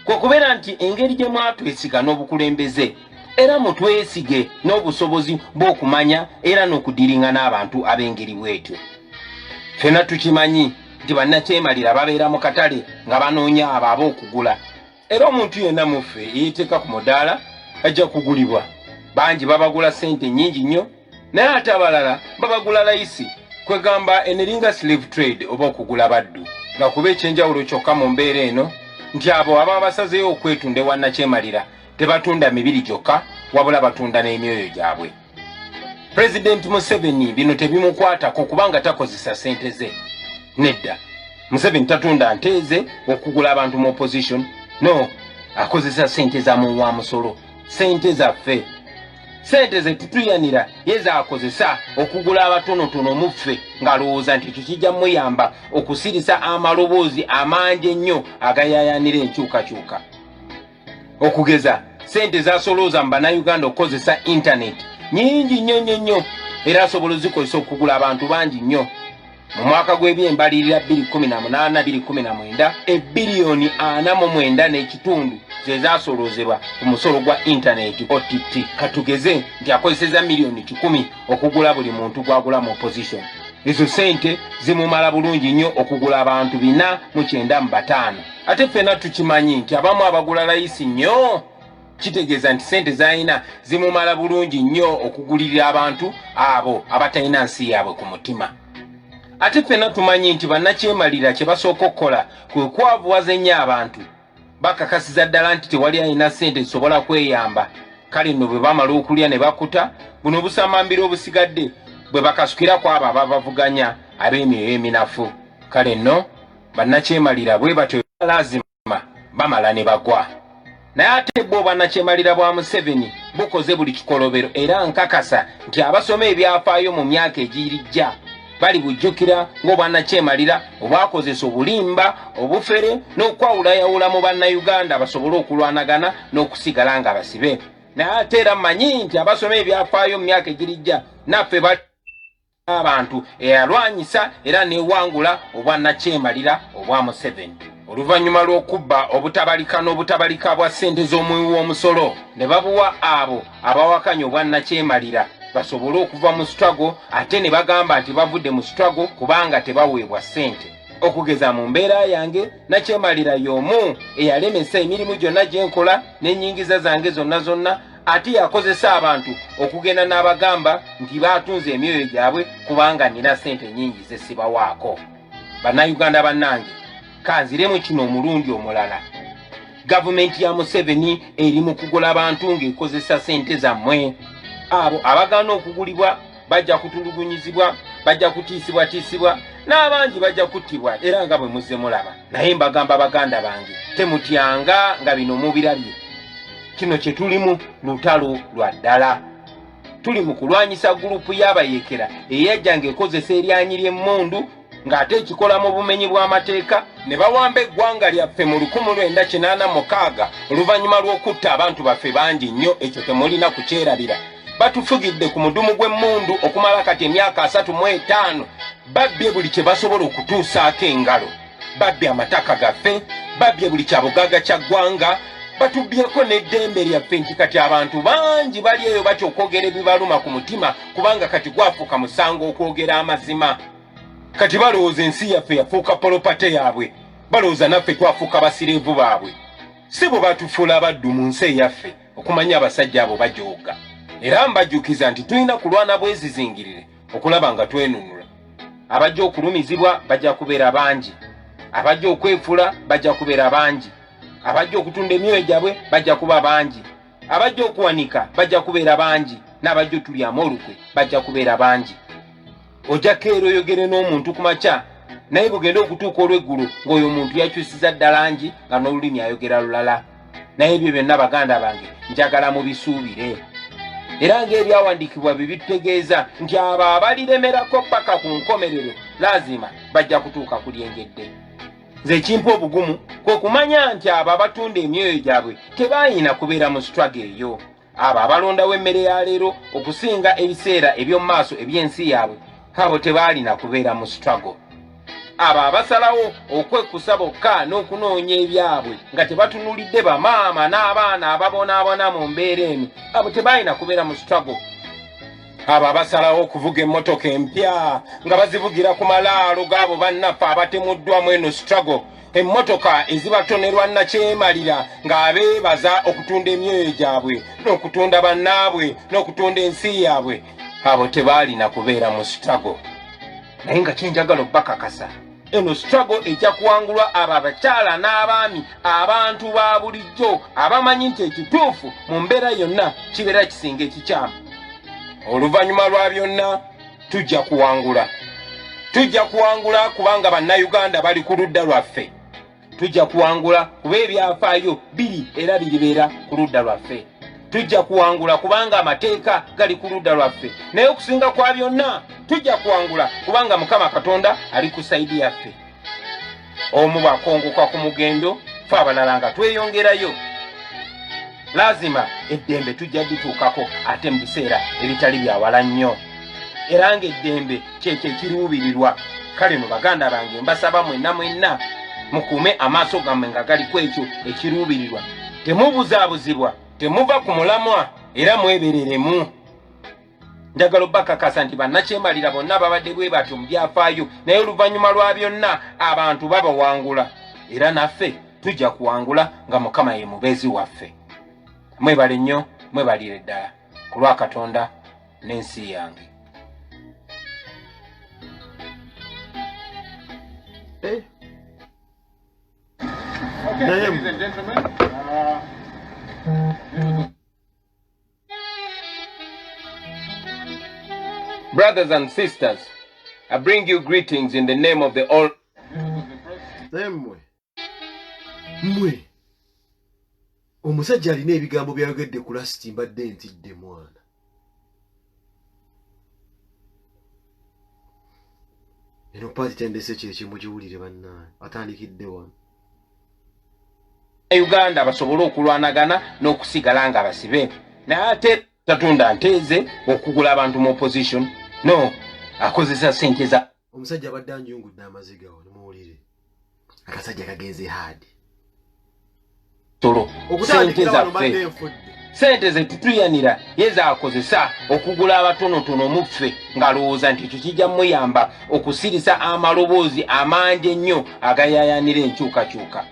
kwe kubeera nti engeri gye mwatwesiga n'obukulembeze, era mutwesige n'obusobozi bw'okumanya era n'okudiringa n'abantu ab'engeri bw'etyo. Ffena tukimanyi nti bannakyemalira babeera mu katale nga banoonya abo ab'okugula, era omuntu yenna mu ffe eyeeteeka ku mudaala ajja kugulibwa. Bangi babagula ssente nnyingi nnyo, naye ate abalala babagula layisi, kwegamba eneringa slave trade oba okugula baddu, nga kuba ekyenjawulo kyokka mu mbeera eno nti abo ababa basazeeyo okwetunda ewa nnakyemalira tebatunda mibiri gyokka, wabula batunda n'emyoyo gyabwe. Pulezidenti Museveni bino tebimukwatako kubanga takozesa ssente ze. Nedda, Museveni tatunda nte ze okugula abantu mu opposition. No, akozesa ssente za muwa musolo, ssente zaffe, ssente ze tutuyanira ye z'akozesa okugula abatonotono mu ffe, ng'alowooza nti ekyo kijja muyamba okusirisa amaloboozi amangi ennyo agayayanira enkyukakyuka. Okugeza, ssente zasolooza mu bannayuganda okukozesa intaneti nyingi nnyo nnyo nnyo, era asobola ozikozesa okugula abantu bangi nnyo. Mu mwaka gw'ebyembalirira 2018-2019, ebbiliyoni 49.5 ze zasoloozebwa ku musolo gwa intaneti OTT. Katugeze nti akozeseza miliyoni 100 okugula buli muntu gw'agula mu opposition. Ezo ssente zimumala bulungi nnyo okugula abantu 495. Ate ffenna tukimanyi nti abamu abagula layisi nnyo, kitegeeza nti ssente z'alina zimumala bulungi nnyo okugulirira abantu abo abatalina nsi yaabwe ku mutima. Ate ffenna tumanyi nti bannakyemalira kye basooka okukola kwe kwavuwaza ennyo abantu. Bakakasiza ddala nti tewali alina ssente zisobola kweyamba. Kale nno bwe bamala okulya ne bakuta, buno obusamambiro obusigadde bwe bakasukira ku abo ababavuganya ab'emyoyo eminafu. Kale nno bannakyemalira bwe batyo lazima bamala ne bagwa. Naye ate bwo obwannakyemalira bwa Museveni bukoze buli kikolobero, era nkakasa nti abasoma ebyafaayo mu myaka egirijja bali bujjukira ng'obwannakyemalira obwakozesa obulimba, obufere n'okwawulayawula mu bannayuganda basobole okulwanagana n'okusigala nga basibe. Naye ate era mmanyi nti abasoma ebyafaayo mu myaka egirijja naffe bali abantu eyalwanyisa era newangula obwannakyemalira obwa Museveni oluvannyuma lw'okubba obutabalika n'obutabalika bwa ssente z'omuwi w'omusolo ne babuwa abo abawakanya obwannakyemalira basobole okuva mu struggle, ate ne bagamba nti bavudde mu struggle kubanga tebaweebwa ssente. Okugeza mu mbeera yange, nakyemalira y'omu eyalemesa emirimu gyonna gye nkola n'ennyingiza zange zonna zonna, ate yakozesa abantu okugenda n'abagamba nti baatunze emyoyo gyabwe kubanga nina ssente nnyingi ze sibawaako. Bannayuganda bannange, kanziremu kino omulundi omulala: gavumenti ya Museveni eri mu kugula bantu ng'ekozesa ssente zammwe. Abo abagaana okugulibwa bajja kutulugunyizibwa, bajja kutiisibwatiisibwa, n'abangi bajja kuttibwa, era nga bwe muzze mulaba. Naye mbagamba baganda bange, temutyanga nga bino mubirabye. Kino kye tulimu lutalo lwa ddala. Tuli mu kulwanyisa gurupu y'abayekera eyajja ng'ekozesa eryanyi ly'emmundu ng'ate ekikola mu bumenyi bw'amateeka ne bawamba eggwanga lyaffe mu 1986 oluvannyuma lw'okutta abantu baffe bangi nnyo. Ekyo temulina kukyerabira. Batufugidde ku mudumu gw'emmundu okumala kati emyaka 35. Babbye buli kye basobola okutuusaako engalo, babbye amataka gaffe, babbye buli kyabugagga kya ggwanga, batubbyeko n'eddembe lyaffe, nti kati abantu bangi bali eyo batya okwogera ebibaluma ku mutima kubanga kati gwafuuka musango okwogera amazima. Kati balowooza ensi yaffe yafuuka property yaabwe, balowooza naffe twafuuka basireevu baabwe. Si bwe batufuula abaddu mu nsi eyaffe. Okumanya abasajja abo bajooga, era mbajjukiza nti tulina kulwana bwezizingirire okulaba nga twenunula. Abajja okulumizibwa bajja kubeera bangi, abajja okwefula bajja kubeera bangi, abajja okutunda emyoyo gyabwe bajja kuba bangi, abajja okuwanika bajja kubeera bangi, n'abajja otulyamu olukwe bajja kubeera bangi. Ojja keera oyogere n'omuntu ku makya, naye bugende okutuuka olw'eggulo ng'oyo omuntu yakyusiza ddala ngi nga n'olulimi ayogera lulala. Naye ebyo byonna, baganda bange, njagala mubisuubire, era ng'ebyawandiikibwa bye bitutegeeza nti abo abaliremerako paka ku nkomerero laazima bajja kutuuka ku lyengedde. Nze ekimpa obugumu kwe kumanya nti abo abatunda emyoyo gyabwe tebayina kubeera mu struggle eyo. Abo abalondawo emmere ya leero okusinga ebiseera eby'omu maaso eby'ensi yaabwe, abo tebaalina kubeera mu struggle. Abo abasalawo okwekkusa bokka n'okunoonya ebyabwe nga tebatunulidde bamaama n'abaana ababonaabona mu mbeera eno, abo tebaalina kubeera mu struggle. Abo abasalawo okuvuga emmotoka empya nga bazivugira ku malaalo gaabo bannaffe abatemuddwamu eno struggle, emmotoka ezibatonerwa nakyemalira ng'abeebaza okutunda emyoyo gyabwe n'okutunda bannaabwe n'okutunda ensi yaabwe, abo tebaalina kubeera mu struggle. Naye nga kyenjagala obbakakasa, eno struggle ejja kuwangulwa abo abakyala n'abaami, abantu ba bulijjo abamanyi nti ekituufu mu mbeera yonna kibeera kisinga ekikyamu. Oluvannyuma lwa byonna tujja kuwangula. Tujja kuwangula kubanga Bannayuganda bali ku ludda lwaffe. Tujja kuwangula kuba ebyafaayo biri era biribeera ku ludda lwaffe. Tujja kuwangula kubanga amateeka gali ku ludda lwaffe. Naye okusinga kwa byonna tujja kuwangula kubanga Mukama Katonda ali ku sayidi yaffe. Omu bw'akongoka ku mugendo, ffe abalala nga tweyongerayo. Lazima eddembe tujja dituukako ate mu biseera ebitali bya wala nnyo. Era ng'eddembe kyekyo ekiruubirirwa. Kale no baganda bange mbasaba mwenna mwenna mukuume amaaso gammwe nga gali ku ekyo ekiruubirirwa. Temubuzaabuzibwa, temuva ku mulamwa era mwebereremu. Njagala obakakasa nti bannakyemalira bonna babadde bwe batyo mu byafaayo, naye oluvannyuma lwa byonna abantu babawangula, era naffe tujja kuwangula nga Mukama ye mubeezi waffe. Mwebale nnyo, mwebalire ddala ku lwa Katonda n'ensi yange. Naye Brothers and sisters, I bring you greetings in the name of the all. Naye mmwe mmwe omusajja alina ebigambo byayogedde ku lasiti, mbadde ntidde mwana. Eno paati tendese kyekyo, mugiwulire bannange, atandikidde wano. Uganda basobole okulwanagana n'okusigala nga basibe. Naye ate tatunda nteeze okugula abantu mu opposition, no akozesa sente za omusajja abadde anjungudde amaziga wano, muwulire akasajja kagenze hard. Tolo sente zaffe, sente zetutuyanira ye zakozesa okugula abatonotono muffe, ng'alowooza nti ekyo kijja muyamba okusirisa amaloboozi amangi ennyo agayayanira enkyukakyuka.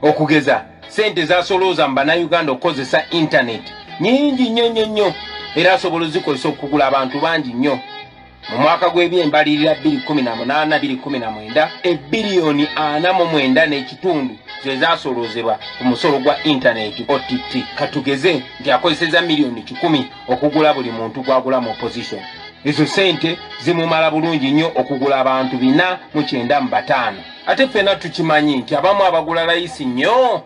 Okugeza sente zasolooza mu bannayuganda okukozesa intaneti nyingi nnyo nnyo nnyo, era asobola ozikozesa okugula abantu bangi nnyo. Mu mwaka gw'ebyembalirira 2018 2019, ebbiliyoni 49 n'ekitundu ze zaasoloozebwa ku musolo gwa intaneti OTT. Katugeze nti akozeseza miliyoni 100 okugula buli muntu gw'agula mu opposition. Ezo sente zimumala bulungi nnyo okugula abantu 495. Ate ffenna tukimanyi nti abamu abagula layisi nnyo,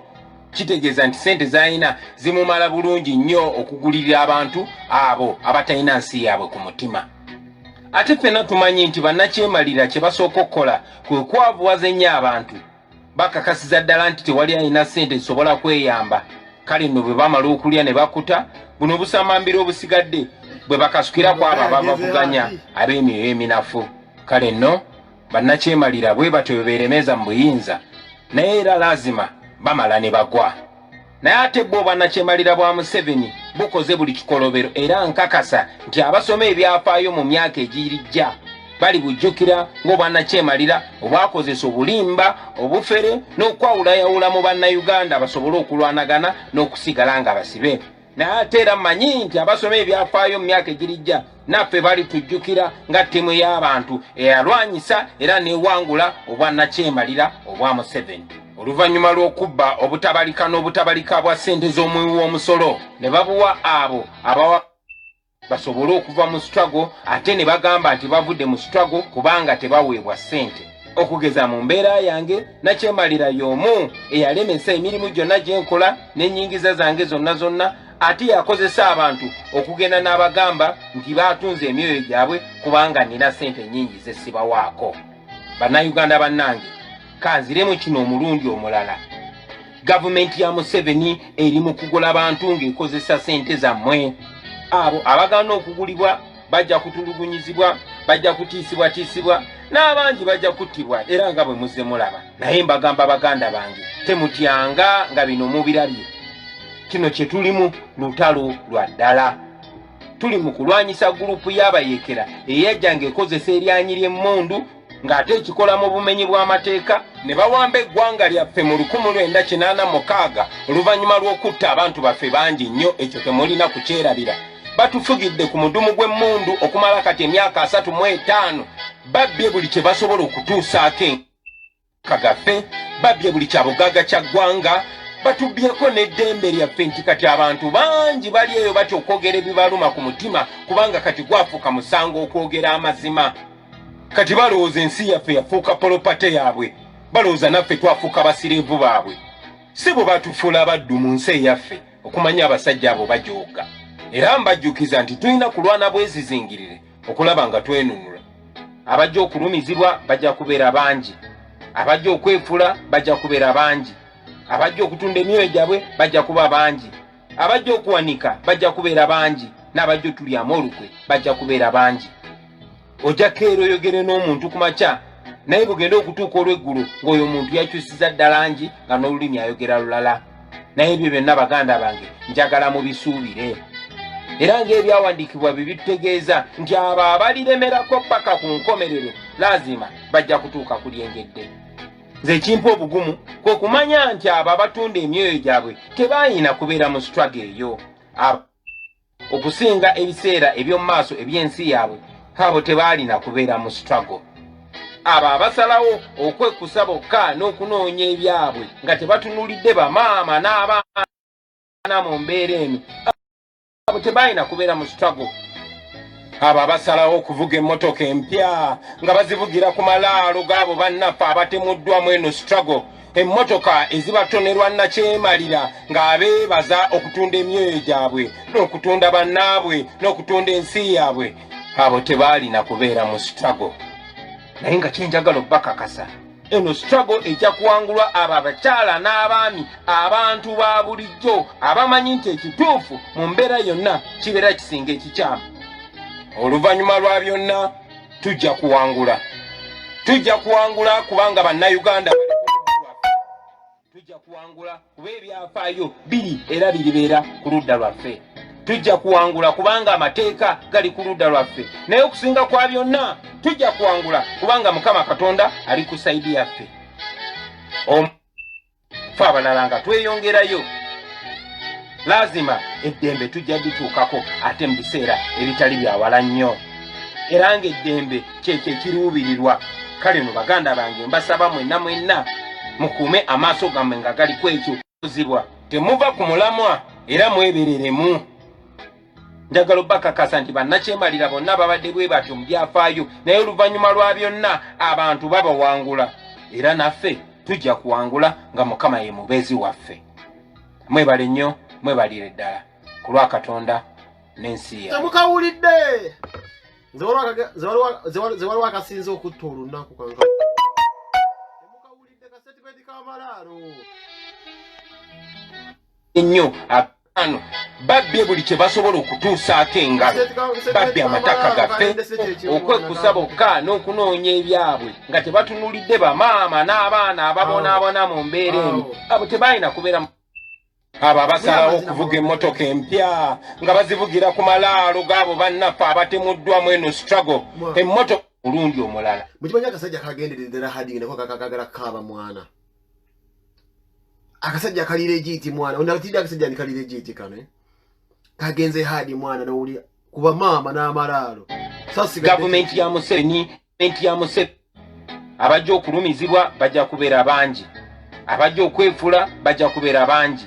kitegeeza nti sente z'alina zimumala bulungi nnyo okugulirira abantu abo abatalina nsi yaabwe ku mutima. Ate ffenna tumanyi nti bannakyemalira kye basooka okukola kwe kwavuwaza ennyo abantu. Bakakasiza ddala nti tewali alina ssente zisobola kweyamba. Kale nno bwe bamala okulya ne bakuta, buno obusamambiro obusigadde bwe bakasukira ku abo ababavuganya ab'emyoyo eminafu. Kale nno bannakyemalira bwe batyo bwe beeremeza mu buyinza, naye era laazima bamala ne bagwa. Naye ate bwo obwannakyemalira bwa Museveni bukoze buli kikolobero, era nkakasa nti abasoma ebyafaayo mu myaka egirijja bali bujjukira ng'obwannakyemalira obwakozesa obulimba, obufere n'okwawulayawula mu Bannayuganda basobole okulwanagana n'okusigala nga basibe. Naye ate era mmanyi nti abasoma ebyafaayo mu myaka egirijja naffe bali tujjukira nga ttiimu y'abantu eyalwanyisa era n'ewangula obwannakyemalira obwa Museveni. Oluvannyuma lw'okubba obutabalika n'obutabalika bwa ssente z'omuwi w'omusolo ne babuwa abo abawa basobole okuva mu struggle, ate ne bagamba nti bavudde mu struggle kubanga tebaweebwa ssente. Okugeza mu mbeera yange, nakyemalira y'omu eyalemesa emirimu gyonna gye nkola n'ennyingiza zange zonna zonna, ate yakozesa abantu okugenda n'abagamba nti baatunze emyoyo gyabwe kubanga nnina ssente nnyingi ze sibawaako. Bannayuganda bannange, kanziremu kino omulundi omulala. Gavumenti ya Museveni eri mu kugula bantu ng'ekozesa ssente zammwe. Abo abagaana okugulibwa bajja kutulugunyizibwa, bajja kutiisibwatiisibwa, n'abangi bajja kuttibwa, era nga bwe muzze mulaba. Naye mbagamba baganda bange, temutyanga nga bino mubirabye. Kino kye tulimu lutalo lwa ddala. Tuli mu kulwanyisa gurupu y'abayeekera eyajja ng'ekozesa eryanyi ly'emmundu ng'ate ekikola mu bumenyi bw'amateeka ne bawamba eggwanga lyaffe mu 1986 oluvannyuma lw'okutta abantu baffe bangi nnyo. Ekyo temulina kukyerabira. Batufugidde ku mudumu gw'emmundu okumala kati emyaka 35. Babbye buli kye basobola okutuusaako kagaffe, babbye buli kyabugagga kya ggwanga, Batubbyeko n'eddembe lyaffe nti kati abantu bangi bali eyo batya okwogera ebibaluma ku mutima, kubanga kati gwafuuka musango okwogera amazima. Kati balowooza ensi yaffe yafuuka polopate yaabwe, balowooza naffe twafuuka basireevu baabwe. Si bwe batufuula abaddu mu nsi eyaffe. Okumanya abasajja abo bajooga, era mbajjukiza nti tulina kulwana bwezizingirire okulaba nga twenunula. Abajja okulumizibwa bajja kubeera bangi, abajja okwefula bajja kubeera bangi, abajja okutunda emyoyo gyabwe bajja kuba bangi, abajja okuwanika bajja kubeera bangi, n'abajja otulyamu olukwe bajja kubeera bangi. Ojja keera oyogere n'omuntu ku makya, naye bugende okutuuka olw'eggulo ng'oyo omuntu yakyusiza ddala ngi, nga n'olulimi ayogera lulala. Naye ebyo byonna, baganda bange, njagala mubisuubire, era ng'ebyawandiikibwa bye bitutegeeza nti abo abaliremerako paka ku nkomerero laazima bajja kutuuka ku lyengedde. Nze ekimpa obugumu kwe kumanya nti abo abatunda emyoyo gyabwe tebayina kubeera mu struggle eyo. Okusinga ebiseera eby'omu maaso eby'ensi yaabwe, abo tebaalina kubeera mu struggle. Abo abasalawo okwekkusa bokka n'okunoonya ebyabwe nga tebatunulidde bamaama n'abaana mu mbeera eno, abo tebalina kubeera mu struggle. Abo abasalawo okuvuga emmotoka empya nga bazivugira ku malaalo gaabo bannaffe abatemuddwamu eno struggle, emmotoka ezibatonerwa nakyemalira ng'abeebaza okutunda emyoyo gyabwe n'okutunda bannaabwe n'okutunda ensi yaabwe, abo tebaalina kubeera mu struggle. Naye nga kyenjagala obbakakasa, eno struggle ejja kuwangulwa abo abakyala n'abaami, abantu ba bulijjo abamanyi nti ekituufu mu mbeera yonna kibeera kisinga ekikyamu. Oluvannyuma lwa byonna tujja kuwangula, tujja kuwangula kubanga Bannayuganda bali ku ludda lwaffe. Tujja kuwangula kuba ebyafaayo biri era biribeera ku ludda lwaffe. Tujja kuwangula kubanga amateeka gali ku ludda lwaffe. Naye okusinga kwa byonna, tujja kuwangula kubanga Mukama Katonda ali ku side yaffe, fe abalala nga tweyongerayo. Laazima eddembe tujja dituukako, ate mu biseera ebitali byawala nnyo, era ng'eddembe kyekyo ekiruubirirwa. Kale no, baganda bange, mbasaba mwenna mwenna mukuume amaaso gammwe nga gali ku ekyo zibwa, temuva ku mulamwa era mwebereremu. Njagala obbakakasa nti bannakyemalira bonna babadde bwe batyo mu byafaayo, naye oluvannyuma lwa byonna abantu babawangula, era naffe tujja kuwangula nga Mukama ye mubeezi waffe. Mwebale nnyo, mwebalire ddala ku lwa Katonda n'ensi yaabwe. Temukawulidde? Nze waliwo akasinze okutta olunaku kanka. Temukawulidde kastatement k'amalaalo? Ennyo ano babbye buli kye basobola okutuusaako engalo, babbye amataka gaffe, okwekkusa bokka n'okunoonya ebyabwe nga tebatunulidde bamaama n'abaana ababonaabona mu mbeera eno, abo tebalina kubeera. Abo abasalawo okuvuga emmotoka empya nga bazivugira ku malaalo gaabo bannaffe abatemuddwamu eno struggle, emmotoka mulundi omulala. Mukimanyi akasajja kagenderedde ddala hading nako kakagala kaaba mwana. Akasajja kalira egiiti mwana onatidde, akasajja ni kalira egiiti kano, eh? Kagenze hadi mwana nowulira kuba maama n'amalaalo. Gavumenti ya Museveni, gavumenti ya Museveni, abajja okulumizibwa bajja kubeera bangi, abajja okwefula bajja kubeera bangi,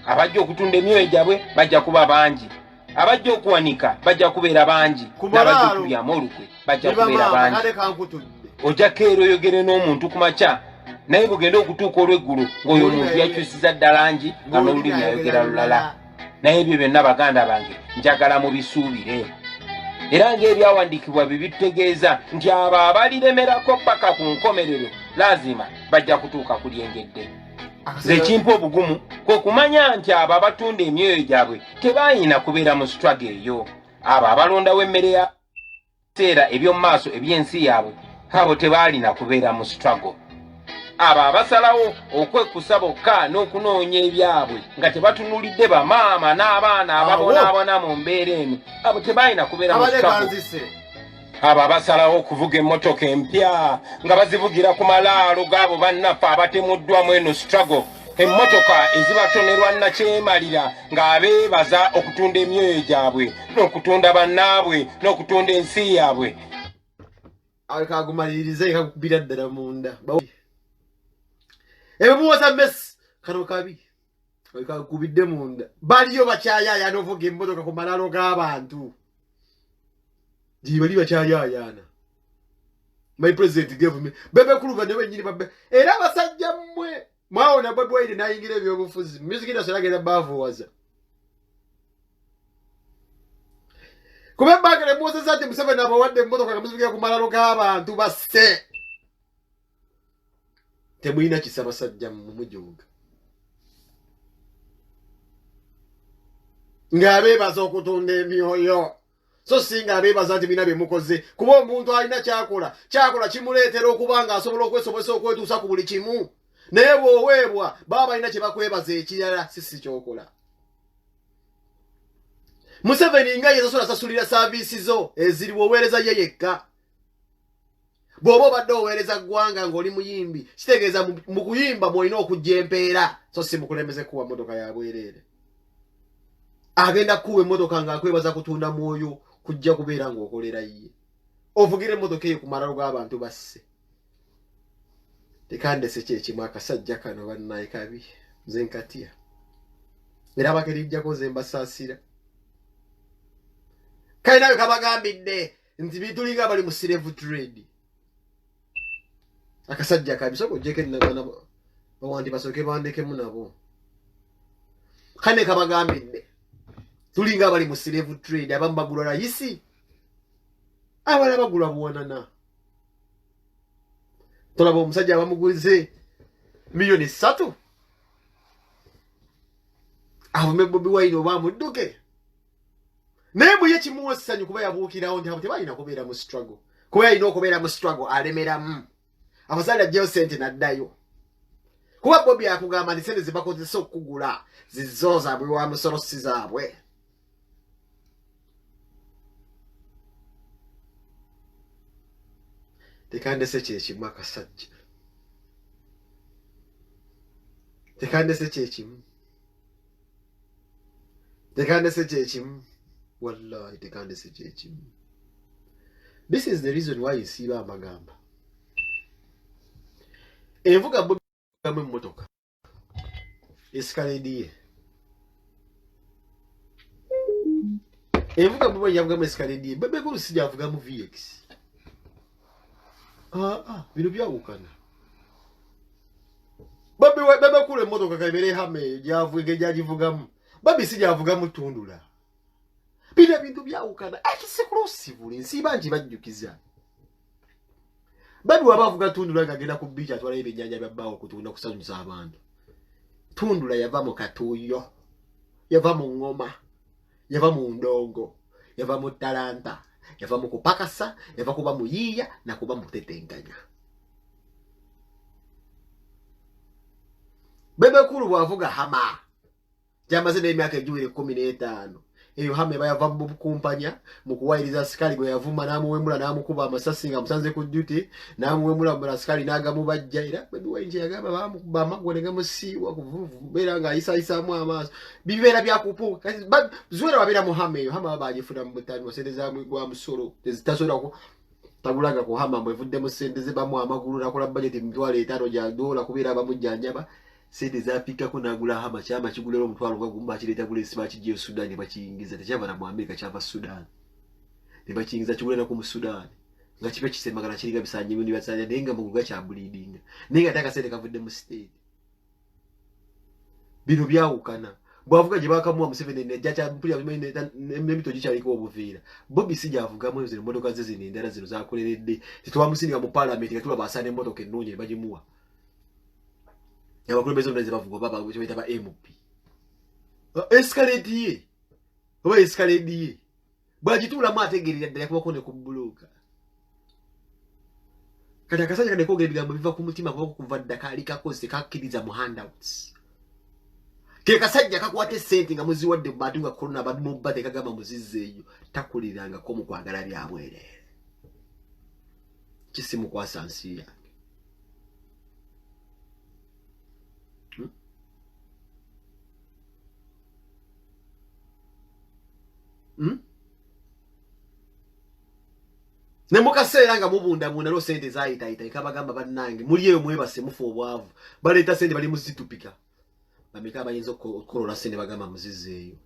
abajja okutunda emyoyo gyabwe bajja kuba bangi, abajja okuwanika bajja kubeera bangi, n'abajja otulyamu olukwe bajja kubeera bangi. Ojja keera oyogere n'omuntu ku makya, naye bugende okutuuka olw'eggulo ng'oyo omuntu yakyusiza ddala ngi, nga n'olulimi ayogera lulala. Naye ebyo byonna, baganda bange, njagala mubisuubire, era ng'ebyawandiikibwa bye bitutegeeza nti abo abaliremerako paka ku nkomerero laazima bajja kutuuka ku lyengedde. Nze ekimpa obugumu kwe kumanya nti abo abatunda emyoyo gyabwe tebayina kubeera mu struggle eyo. Abo abalondawo emmere ya biseera eby'omu maaso eby'ensi yaabwe, abo tebaalina kubeera mu struggle. Abo abasalawo okwekkusa bokka n'okunoonya ebyabwe nga tebatunulidde bamaama n'abaana ababonaabona mu mbeera eno, abo tebalina kubeera mu struggle. Abo abasalawo okuvuga emmotoka empya nga bazivugira ku malaalo gaabo bannaffe abatemuddwamu eno struggle, emmotoka ezibatonerwa nakyemalira ng'abeebaza okutunda emyoyo gyabwe n'okutunda bannaabwe n'okutunda ensi yaabwe. Kagumalirize, kakubira ddala munda. Ebibuuza mesi kano kabi. Kakubidde munda. Baliyo bakyayaayana ovuga emmotoka ku malalo g'abantu. Gye bali bakyayaayana. My president gave me. Bebe Cool ne bennyini babbe. Era abasajja mmwe mwawona Bobi Wine n'ayingira ebyobufuzi. Music industry agenda baavuwaza. Kuba ebbanga ne muwozesa nti Museveni abawadde emmotoka nga muzivugira ku malalo g'abantu basse. Temulina kisa basajja mmwe mujooga. Ng'abeebaza okutunda emyoyo. So si ng'abeebaza nti mulina bye mukoze. Kuba omuntu alina ky'akola, ky'akola kimuleetera okuba ng'asobola okwesobozesa okwetuusa ku buli kimu. Naye bw'oweebwa baba balina kye bakwebaza ekirala si si ky'okola. Museveni nga ye tasobola sasulira saaviisi zo eziriwo oweereza ye yekka. Bw'oba obadde oweereza ggwanga ng'oli muyimbi kitegeeza mu kuyimba mw'olina okujja empeera so si mukulembeze kuwa mmotoka ya bwereere. Agenda kukuwa emmotoka ng'akwebaza kutunda mwoyo kujja kubeera ng'okolera ye. Ovugira emmotoka eyo ku malalo g'abantu basse. Tekandese kyekimu akasajja kano bannaye kabi nze nkatya. Era abakerijjako nze mbasaasira. Kalina bye kabagambidde nti bitulinga abali mu slave trade. Akasajja kabi sooka ojjeko ennabana bawandi basooke bandekemu nabo. Kane kabagambidde tulinga abali mu slave trade, abamu bagula layisi abalala bagula buwanana. Tolaba omusajja abamuguze 3,000,000 avume Bobi Wine oba amudduke. Naye bwe ye kimuwa essanyu kuba yabuukirawo nti abo tebalina kubeera mu struggle, kuba yalina okubeera mu struggle alemeramu. Abasajja ajjayo ssente n'addayo. Kuba Bobi akugamba nti ssente ze bakozesa okukugula zizo zaabwe wa musolo si zaabwe. Tekandese kyekimu akasajja. Tekandese kyekimu. Tekandese kyekimu. Wallahi tekandese kyekimu. This is the reason why nsiiba amagamba. Envuga Bobi emmotoka. Escalade ye. Envuga Bobi yavugamu Escalade ye. Bebe Cool si gyavugamu VX. Bino byawukana. Bobi wa Bebe Cool emmotoka kabeere hame eyo gy'avuga gy'agivugamu. Bobi si gy'avugamu Tundula. Bino ebintu byawukana. Exclusively nsiiba nti bajjukiza. Bobi waba avuga Tundula ng'agenda ku beach atwalayo ebyennyanja bya bbaawo okutunda okusanyusa abantu. Tundula yava mu katuuyo, yava mu ŋŋoma, yava mu ndongo, yava mu ttalanta, yava mu kupakasa, yava kuba muyiiya na kuba mutetenkanya. Bebe Cool bw'avuga Hummer gy'amaze n'emyaka egiwera 15, eyo Hummer eba yava mu bukumpanya mu kuwayiriza asikaali gwe yavuma n'amuwemula n'amukuba amasasi nga amusanze ku duty n'amuwemula mu asikaali n'agamubajja. Era Bobi Wine kye yagamba baamukuba amaggwa ne gamusiiwa kubeera ng'ayisayisaamu amaaso. Bibeera bya kupuuka. Zuwera wabeera mu Hummer eyo, Hummer baba bagifuna mu butami, sente za gwa musolo tezitasobola ku tagulanga ku Hummer mbu evuddemu ssente ze bamu amagulu nakola budget emitwalo etaano gya dola kubeera abamujjanjaba. Ssente zafikako n'agula Hummer, kyama kigulera omutwalo nga gumu bakireeta buleesi bakiggya e Sudan ne bakiyingiza. Tekyava na mu Amerika, kyava Sudan ne bakiyingiza, kigulera ku mu Sudan nga kiba kisemagana kiringa bisaanyi ebintu byasanja naye nga mugulu gakyabulidinga naye nga ate akasente kavudde mu state. Bino byawukana. Bw'avuga gye bakamuwa Museveni nejja kya mpulira n'emito gikyaliko obuveera. Bobi si gy'avugamu ezo emmotoka ze zino endala zino z'akoleredde. Tetwamusindika mu paalamenti nga tulaba asaana emmotoka ennungi ne bagimuwa. Abakulembeze bonna ze bavuga oba kye bayita ba MP. Escalade ye oba escalade ye bw'agituulamu ategeerera ddala yakubako ne ku bbulooka. Kati akasajja kano koogera ebigambo biva ku mutima kuba kuva dda kaali kakoze kakkiriza mu handouts. Ke kasajja kakwata essente nga muziwadde mu bantu nga corona bamubba tekagamba muzizzeeyo, takulirangako mu kwagala bya bwereere. Kisimukwasa nsi yange. Ne mu kaseera nga mubundabunda lwo ssente zaayitaayita, ekabagamba bannange muli eyo mwebase mufa obwavu, baleeta ssente bali muzitupika. Bameka abayinza okukolola sente bagamba muzizeeyo?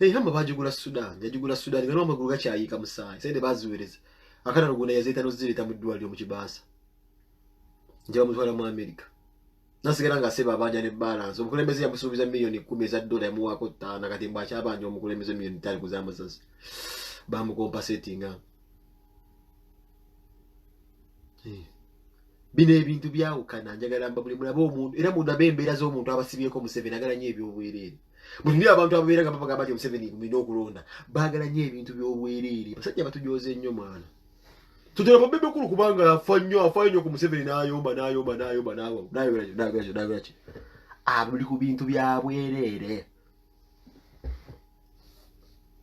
Ehama bagigula Sudan, yagigula Sudan nga n'amagulu gakyayiika musaayi. Sente baziweereza akana lugunda yazeeta nozireeta mu ddwaliro mu kibaasa nti bamutwala mu Amerika, nasigala nga aseba abanja ne balance. Omukulembeze yamusuubiza miliyoni 10 eza dola, yamuwaako 5. Kati mbw akyabanja omukulembeze miliyoni 5 ku z'amasasi bamucompensatinga. Bino ebintu byawukana. Njagala mba buli mulabe omuntu era mulabe embeera z'omuntu abasibyeko Museveni. Agala nnyo ebyobwereere. Mutunire abantu ababeera nga babagamba nti Museveni mulina okulonda, baagala nnyo ebintu by'obwereere. Basajja batujoze nnyo mwana. Tutera Bebe Cool kubanga afa nnyo, afayo nnyo ku Museveni, n'ayomba, n'ayomba, n'ayomba, n'ayogera ki, n'ayogera ki, n'ayogera ki. Abuli ku bintu bya bwereere.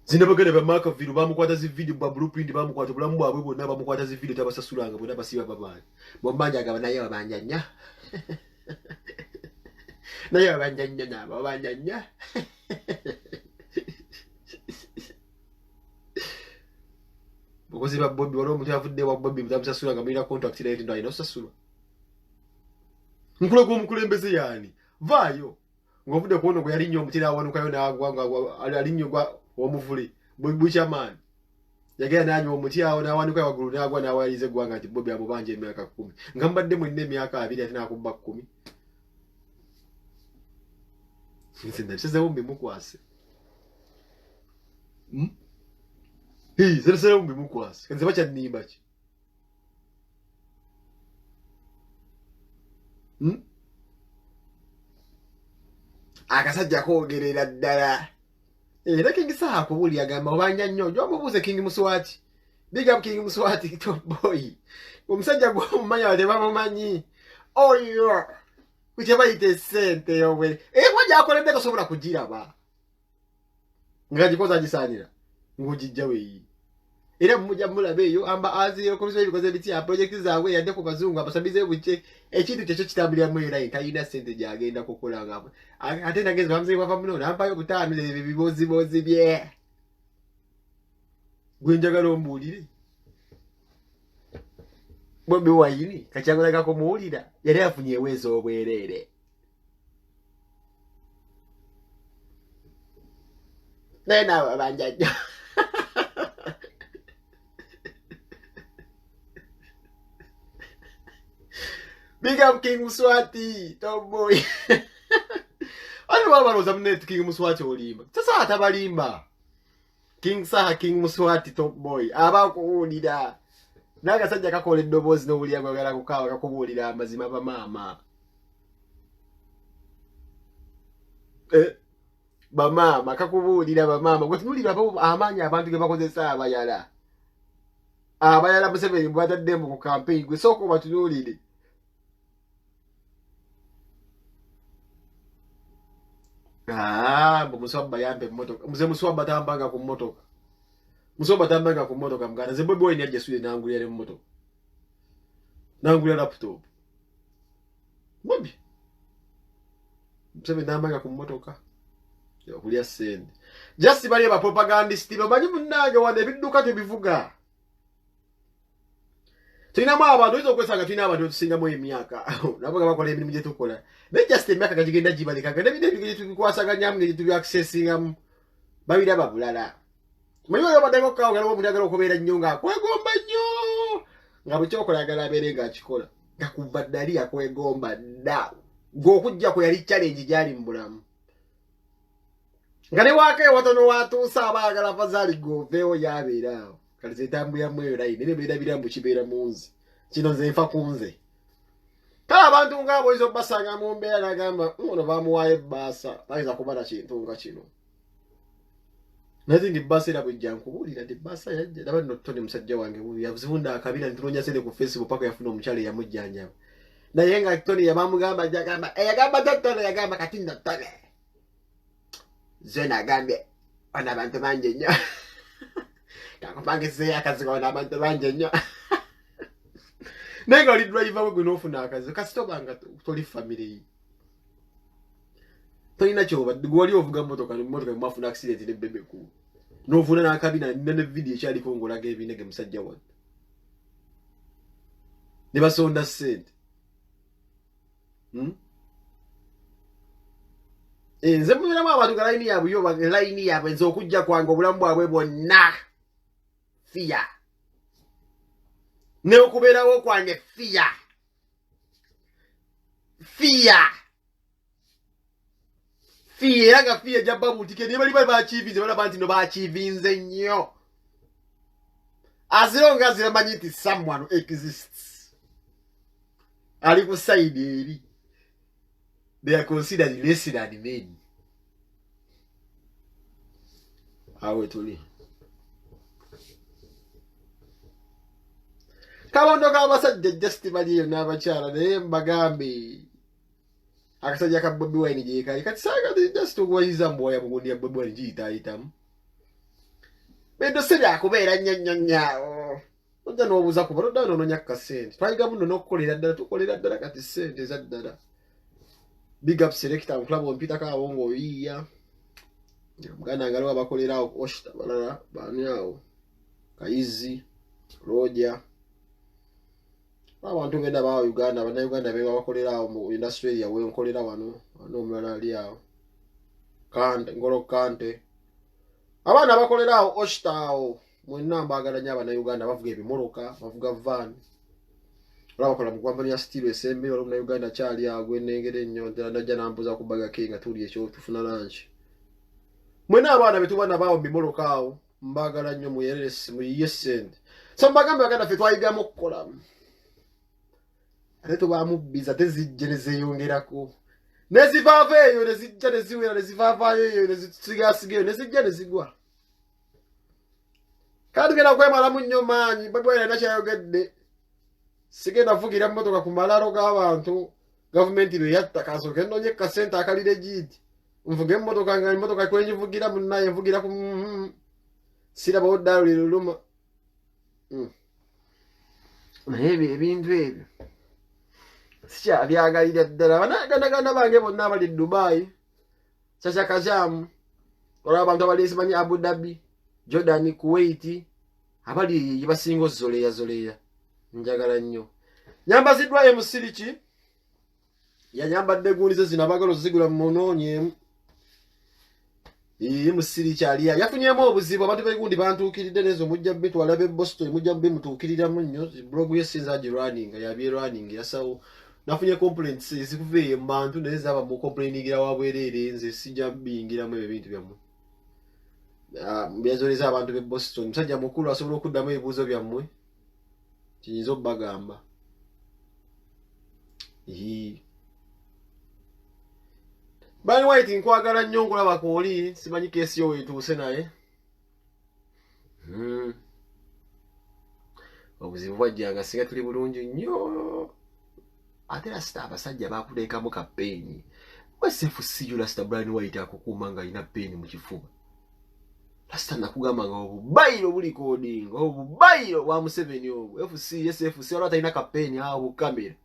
Zina baganda ba Makaviro bamukwata zi video ba blueprint, bamukwata obulamu bwabwe bwonna, bamukwata zi video, tabasasulanga, bonna basiba babaani. Bombanja agaba naye babanja nnyo, naye babanja nnyo, nabo babanja nnyo. Bakozi ba Bobi, waliwo omuntu avudde wa Bobi mutamusasula nga mulina contract naye nti alina osasulwa. Nkulaga omukulembeze yaani vaayo ng'ovudde ku ono gwe yalinnya omuti n'awanukayo n'agwa nga alinnya gwa omuvule bukyamaani yagenda n'anywa omuti awo n'awanukayo waggulu n'agwa n'awayiriza eggwanga nti Bobi amubanja emyaka 10 nga mubadde mwenna emyaka 20 ate n'akubba 10. Nze nabisazeewo mbimukwase. Hmm? Zereserewo mbimukwase, nze bakyannimba ki? Hmm? Akasajja koogerera ddala era King Saha akubuulira, agamba obanja nnyo. Gyomubuuze King Muswati. Big up King Muswati, top boy. Omusajja gwomumanya tebamumanyi oyo kukye bayita esente yobwere ekuba gyakoledde tosobola kugiraba nga gikoza gisaanira ng'ogijja weeyi. Era mujja mulaba eyo amba azirokomisa ebikoze bitya projekiti zaabwe yadde ku bazungu abasamize buke ekintu kyekyo kitambuliramu eyo line. Talina sente gyagenda kukola nga ate nagenzi bamuzeyi wava muno nampayo butaano ebibozibozi bye. Gwe njagala ombuulire Bobi Wine kakyagulaga kumuwulira yali afunye eweeza obwereere. Naye naawe babanja nnyo. Big up King Muswati, top boy. Ani baba balowooza munne King Muswati olimba. Sasa atabalimba. King Saha, King Muswati, top boy. Aba kuwulira. N'akasajja kakola eddoboozi n'owulira gwagala kukaaba kakubuulira amazima bamaama. Eh, bamaama kakubuulira bamaama gwe tunulira amaanyi abantu ge bakozesa abayala. Abayala Museveni bw'ataddemu ku campaign gwe sooka obatunuulire. Ah, mbu Muswabba yampa emmotoka. Muze Muswabba tambanga ku mmotoka. Muswabba tambanga ku mmotoka muganda. Nze Bobi Wine yajja Sweden n'angulira n'emmotoka. N'angulira laptop. Bobi. Museveni n'ambanga ku mmotoka. Okulya ssente. Just bali ba propagandist bamanyi munnange wano ebidduka tebivuga. Tulinamu abantu oyinza okwesanga tulina abantu betusingamu emyaka nabo nga bakola emirimu gyetukola, naye just emyaka nga gigenda gibaleka nga nebino ebintu gyetubikwasaganyaamu nga gyetubiaccessingamu babiraba bulala. Manyi oyo obaddeko kawo galiwo omuntu agala okubeera nnyo ng'akwegomba nnyo nga bwe kyokola ayagala abeere ng'akikola nga kuva ddali yakwegomba dda gwe okujja kwe yali challenge gyali mu bulamu nga ne waaka ewatono watuuse aba ayagala fazaali gwe oveewo yabeera awo. Kati zetambuliramu eyo layini era ebeerabira mbu kibeera mu nze kino nze nfa ku nze. Kale abantu ngaabo oyinza okubasanga mu mbeera nagamba ono bamuwaayo ebbaasa tayinza kuba na kintu nga kino. Naye think ebbaasa era bwejja nkubuulira nti ebbaasa yajja laba nno Tony musajja wange wuuyo yazivunda akabira ntunoonya sente ku Facebook paka yafuna omukyala eyamujjanjaba naye nga Tony yabamugamba jagamba eyagamba eh, Tony yagamba kati nno Tony zena agambye bano abantu bangi nnyo kakupangiseyo akazigo bano abantu bangi nnyo naye nga oli driver we gwe n'ofuna akazigo kasita oba nga toli famire ye tolina kyoba gwe wali ovuga motoka motoka mwafuna accident ne Bebe Cool n'ovuna n'akabina nina ne video ekyaliko ng'olaga ebinege musajja wange ne basonda ssente. Hmm? Nze mubeeramu abantu nga layini yaabwe yo layini yaabwe nze okujja kwange obulamu bwabwe bwonna fiya n'okubeerawo kwange fiya fiya fiya era nga fiya ejja babuutike naye bali bali bakiivinze balaba nti no bakiivinze nnyo azira nga azira manyi nti someone exists ali ku sayidi eri. They are considered less than men. Awe tuli kabondo k'abasajja just baliyo n'abakyala naye mbagambe akasajja ka Bobi Wine gye kali kati saaga just okuwayiza mbuwaya mugundi ya Bobi Wine giyitaayitamu bintu si byakubeera nnyo nnyo nnyo awo. Ojja n'obuuza kuba loddayo n'onoonya ku kasente. Twayigamu nno n'okukolera ddala, tukolera ddala kati ssente eza ddala. Big up selector, nkulaba ompitako awo ng'oyiiya. Muganda wange aliwo abakolera awo Oshita balala baani awo Kayizi, Roger. Abantu benda bawo Uganda, bannayuganda be babakolera awo mu industry area we nkolera wano, wano omulala ali awo. Kante, Ngolo Kante. Abaana abakolera awo Oshita awo. Mwenna mbaagala nnyo abannayuganda bavuga ebimoloka, bavuga van, olaba bakola mu kampani ya steel esembe. Waliwo munnayuganda kyali awo gwe nnengera ennyo ddala najja nambuuza ku Burger King nga tuli ekyo tufuna lunch. Mwenna abaana be tuba nabo awo mu bimoloka awo mbaagala nnyo, muyerere muyiye ssente. So mbagambe baganda ffe twayigamu okukolamu ate tubaamu bbiza ate zijje ne zeeyongerako ne zivaava eyo ne zijja ne ziwera ne zivaavaayo eyo ne zisigaasiga eyo ne zijja ne zigwa. Kandi tugenda kwemalamu nnyo maanyi. Bobi Wine alina kyayogedde, sigenda vugira mmotoka ku malaalo g'abantu gavumenti be yatta, kansooke nnoonye kasente akali legit nvuge emmotoka nga emmotoka kwenjivugira munnaye nvugira ku sirabawo ddaalo lye luluma. Naye ebyo ebintu ebyo sikyabyagalira ddala. Banagandaganda bange bonna abali e Dubai, Chacha Kajamu, olwo abantu abali simanyi Abu Dhabi, Jordan, Kuwait, abali gye basinga ozoleya zoleya, njagala nnyo. Nyambaziddwa emusiriki yanyambadde gundi ze zino, abagala ozigula munoonyeemu. Musiriki aliya yafunyemu obuzibu, abantu begundi bantuukiridde nezo mujja bitwala be Boston, mujja bimutuukiriramu nnyo. Blog ye sinza agirwaninga yabyerwaninga yasawo nafunye complaints ezikuva eyo mu bantu naye zaba mu complainingira wa bwereere, nze sijja biyingiramu ebyo ebintu byammwe. Byazoleza abantu be Boston, musajja mukulu asobola okuddamu ebibuuzo byammwe kiyinza okubagamba. Brian White nkwagala nnyo nkulaba kwoli, simanyi case yo weetuuse naye. Obuzibu bwajjanga singa tuli bulungi nnyo ate rasita abasajja bakuteekamu ka peeni wesefcu. Rasita Brian White akukuuma ng'alina peeni mu kifuba. Rasita nakugamba nga obubayiro bulikodinga obubayiro bwa Museveni obwo fc sfc waliwo atalina kapeeni awo bukamera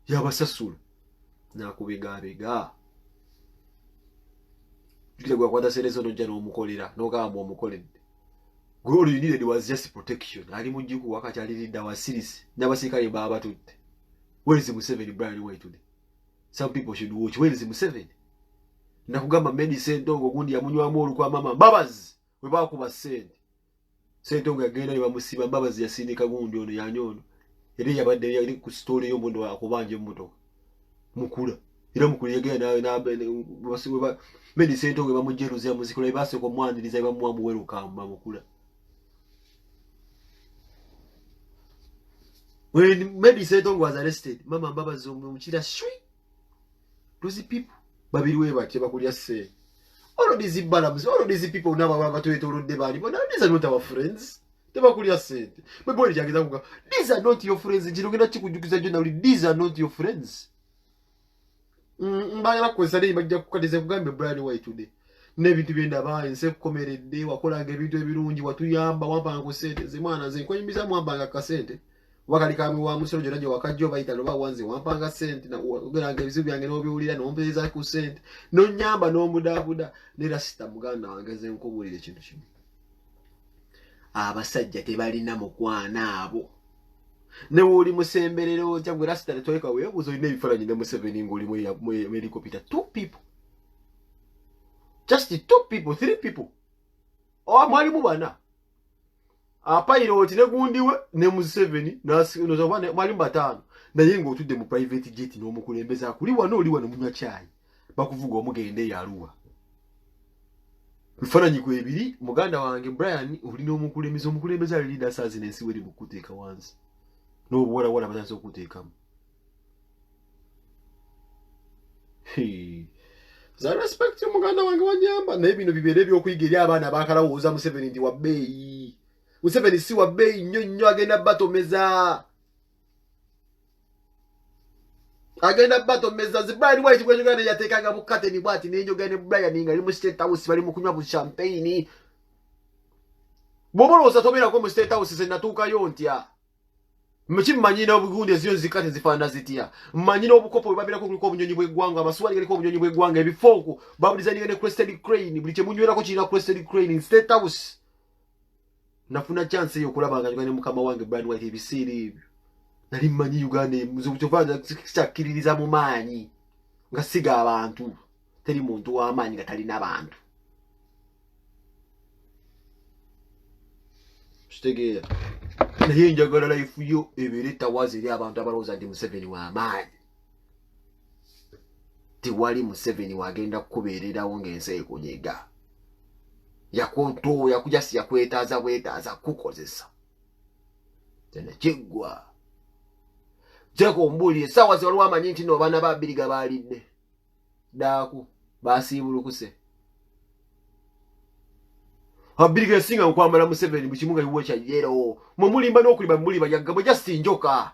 yabasasula nakubegabega. Jukira gwakwata sente zo nojja n'omukolera n'ogamba omukoledde gwe. All you needed was just protection. Ali mujjuku wakati aliridda wasirise n'abasirikale baabatutte. Where is Museveni, Brian White, today? Some people should watch. Where is Museveni? Nakugamba Medi Sentongo gundi yamunywamu olukwa mama Mbabazi we bakuba sente. Sentongo yagenda ne bamusiba. Mbabazi yasindika gundi ono yani ono era yabadde yali ku story y'omuntu akubanja emmotoka mukula era mukula yagenda na Medi Sentongo bamujeruza yamuzikula basooka omwaniriza bamuwa muwerukamu bamukula. When Medi Sentongo was arrested, Mama Mbabazi omukira shwi. Those people babiri we batyo bakulya ssente. All of these balams, all of these people nabo abatwetoolodde baali bona, these are not our friends. Tebakulya ssente. Bwe bwe kyageza kuga. These are not your friends. Kino ngenda kikujjukiza jjo na these are not your friends. Mbaagala kukozesa naye bajja kukatiza kugambe Brian White today. N'ebintu byendaba ensi ekukomeredde wakolanga ebintu ebirungi watuyamba wampanga ku ssente nze mwana nze nkwenyumiza mwampanga kasente oba kali kami wa musolo gyonna gye wakajja obayita noba wanze wampanga ssente ogeranga ebizibu byange n'obiwulira n'ompeereza ku ssente n'onnyamba n'ombudaabuda ne rasita muganda wange nze nkubuulira ekintu kimu abasajja tebalina mukwana abo ne wooli musemberera otya gwe rasita tetwaleka weebuuza olina ebifaananyi ne Museveni ng'oli mu helicopter two people. Just two people, three people. Oh, mwalimu bana. Apilot ne gundi we ne Museveni na mwalimu batano. Naye ng'otudde mu private jet n'omukulembeze akuli wano oli wano munywa caayi. Bakuvuga omugende yaluwa. Bifaananyi ku ebiri muganda wange Brian oli n'omukulembeze omukulembeze ali leader saazi n'ensi weri mu kuteeka wansi. N'obuwalawala batandise okuteekamu. Za respect muganda wange wanyamba naye bino bibeere ebyokuyiga eri abaana abakalawooza Museveni nti wa bbeeyi. Museveni si wa bbeeyi nnyo nnyo agenda batomeza. Agenda batomeza zi Brian White gwe njogera yateekanga bu kateni bw'ati ne njogera ne Brian nga ali mu State House bali mu kunywa bu champagne. Bw'oba olowooza tobeerako mu State House ze natuukayo ntya? Mmanyi n'obugundi eziyo zikate zifaanana zitya? Mmanyi n'obukopo bwe babeerako kuliko obunyonyi bw'eggwanga, amasuwaani galiko obunyonyi bw'eggwanga, ebifooko babulizaninga ne Crested Crane, buli kye munywerako kirina Crested Crane, State House. Nafuna chance eyo okulaba nga njogera ne mukama wange Brian White ebiseera ebyo. Nali mmanyi Uganda kyova kyakkiririza mu maanyi nga siga abantu, teri muntu w'amaanyi nga talina bantu. Kitegeera. Naye njagala life yo ebeere tawazi eri abantu abalowooza nti Museveni w'amaanyi. Tewali Museveni wagenda kukubeererawo ng'ensi ekunyega. Yakuntooya kujasi yakwetaaza bwetaaza kukozesa. Tena kiggwa. Jeko ombuulire essaawa ze waliwo amanyi nti no abaana ba Abiriga baalidde. Daaku baasiibulukuse. Abiriga yasinga okwambala Museveni buli kimu nga kiwe kya yero. Mwe mulimba n'okulimba mulimba yagga bwe just njoka.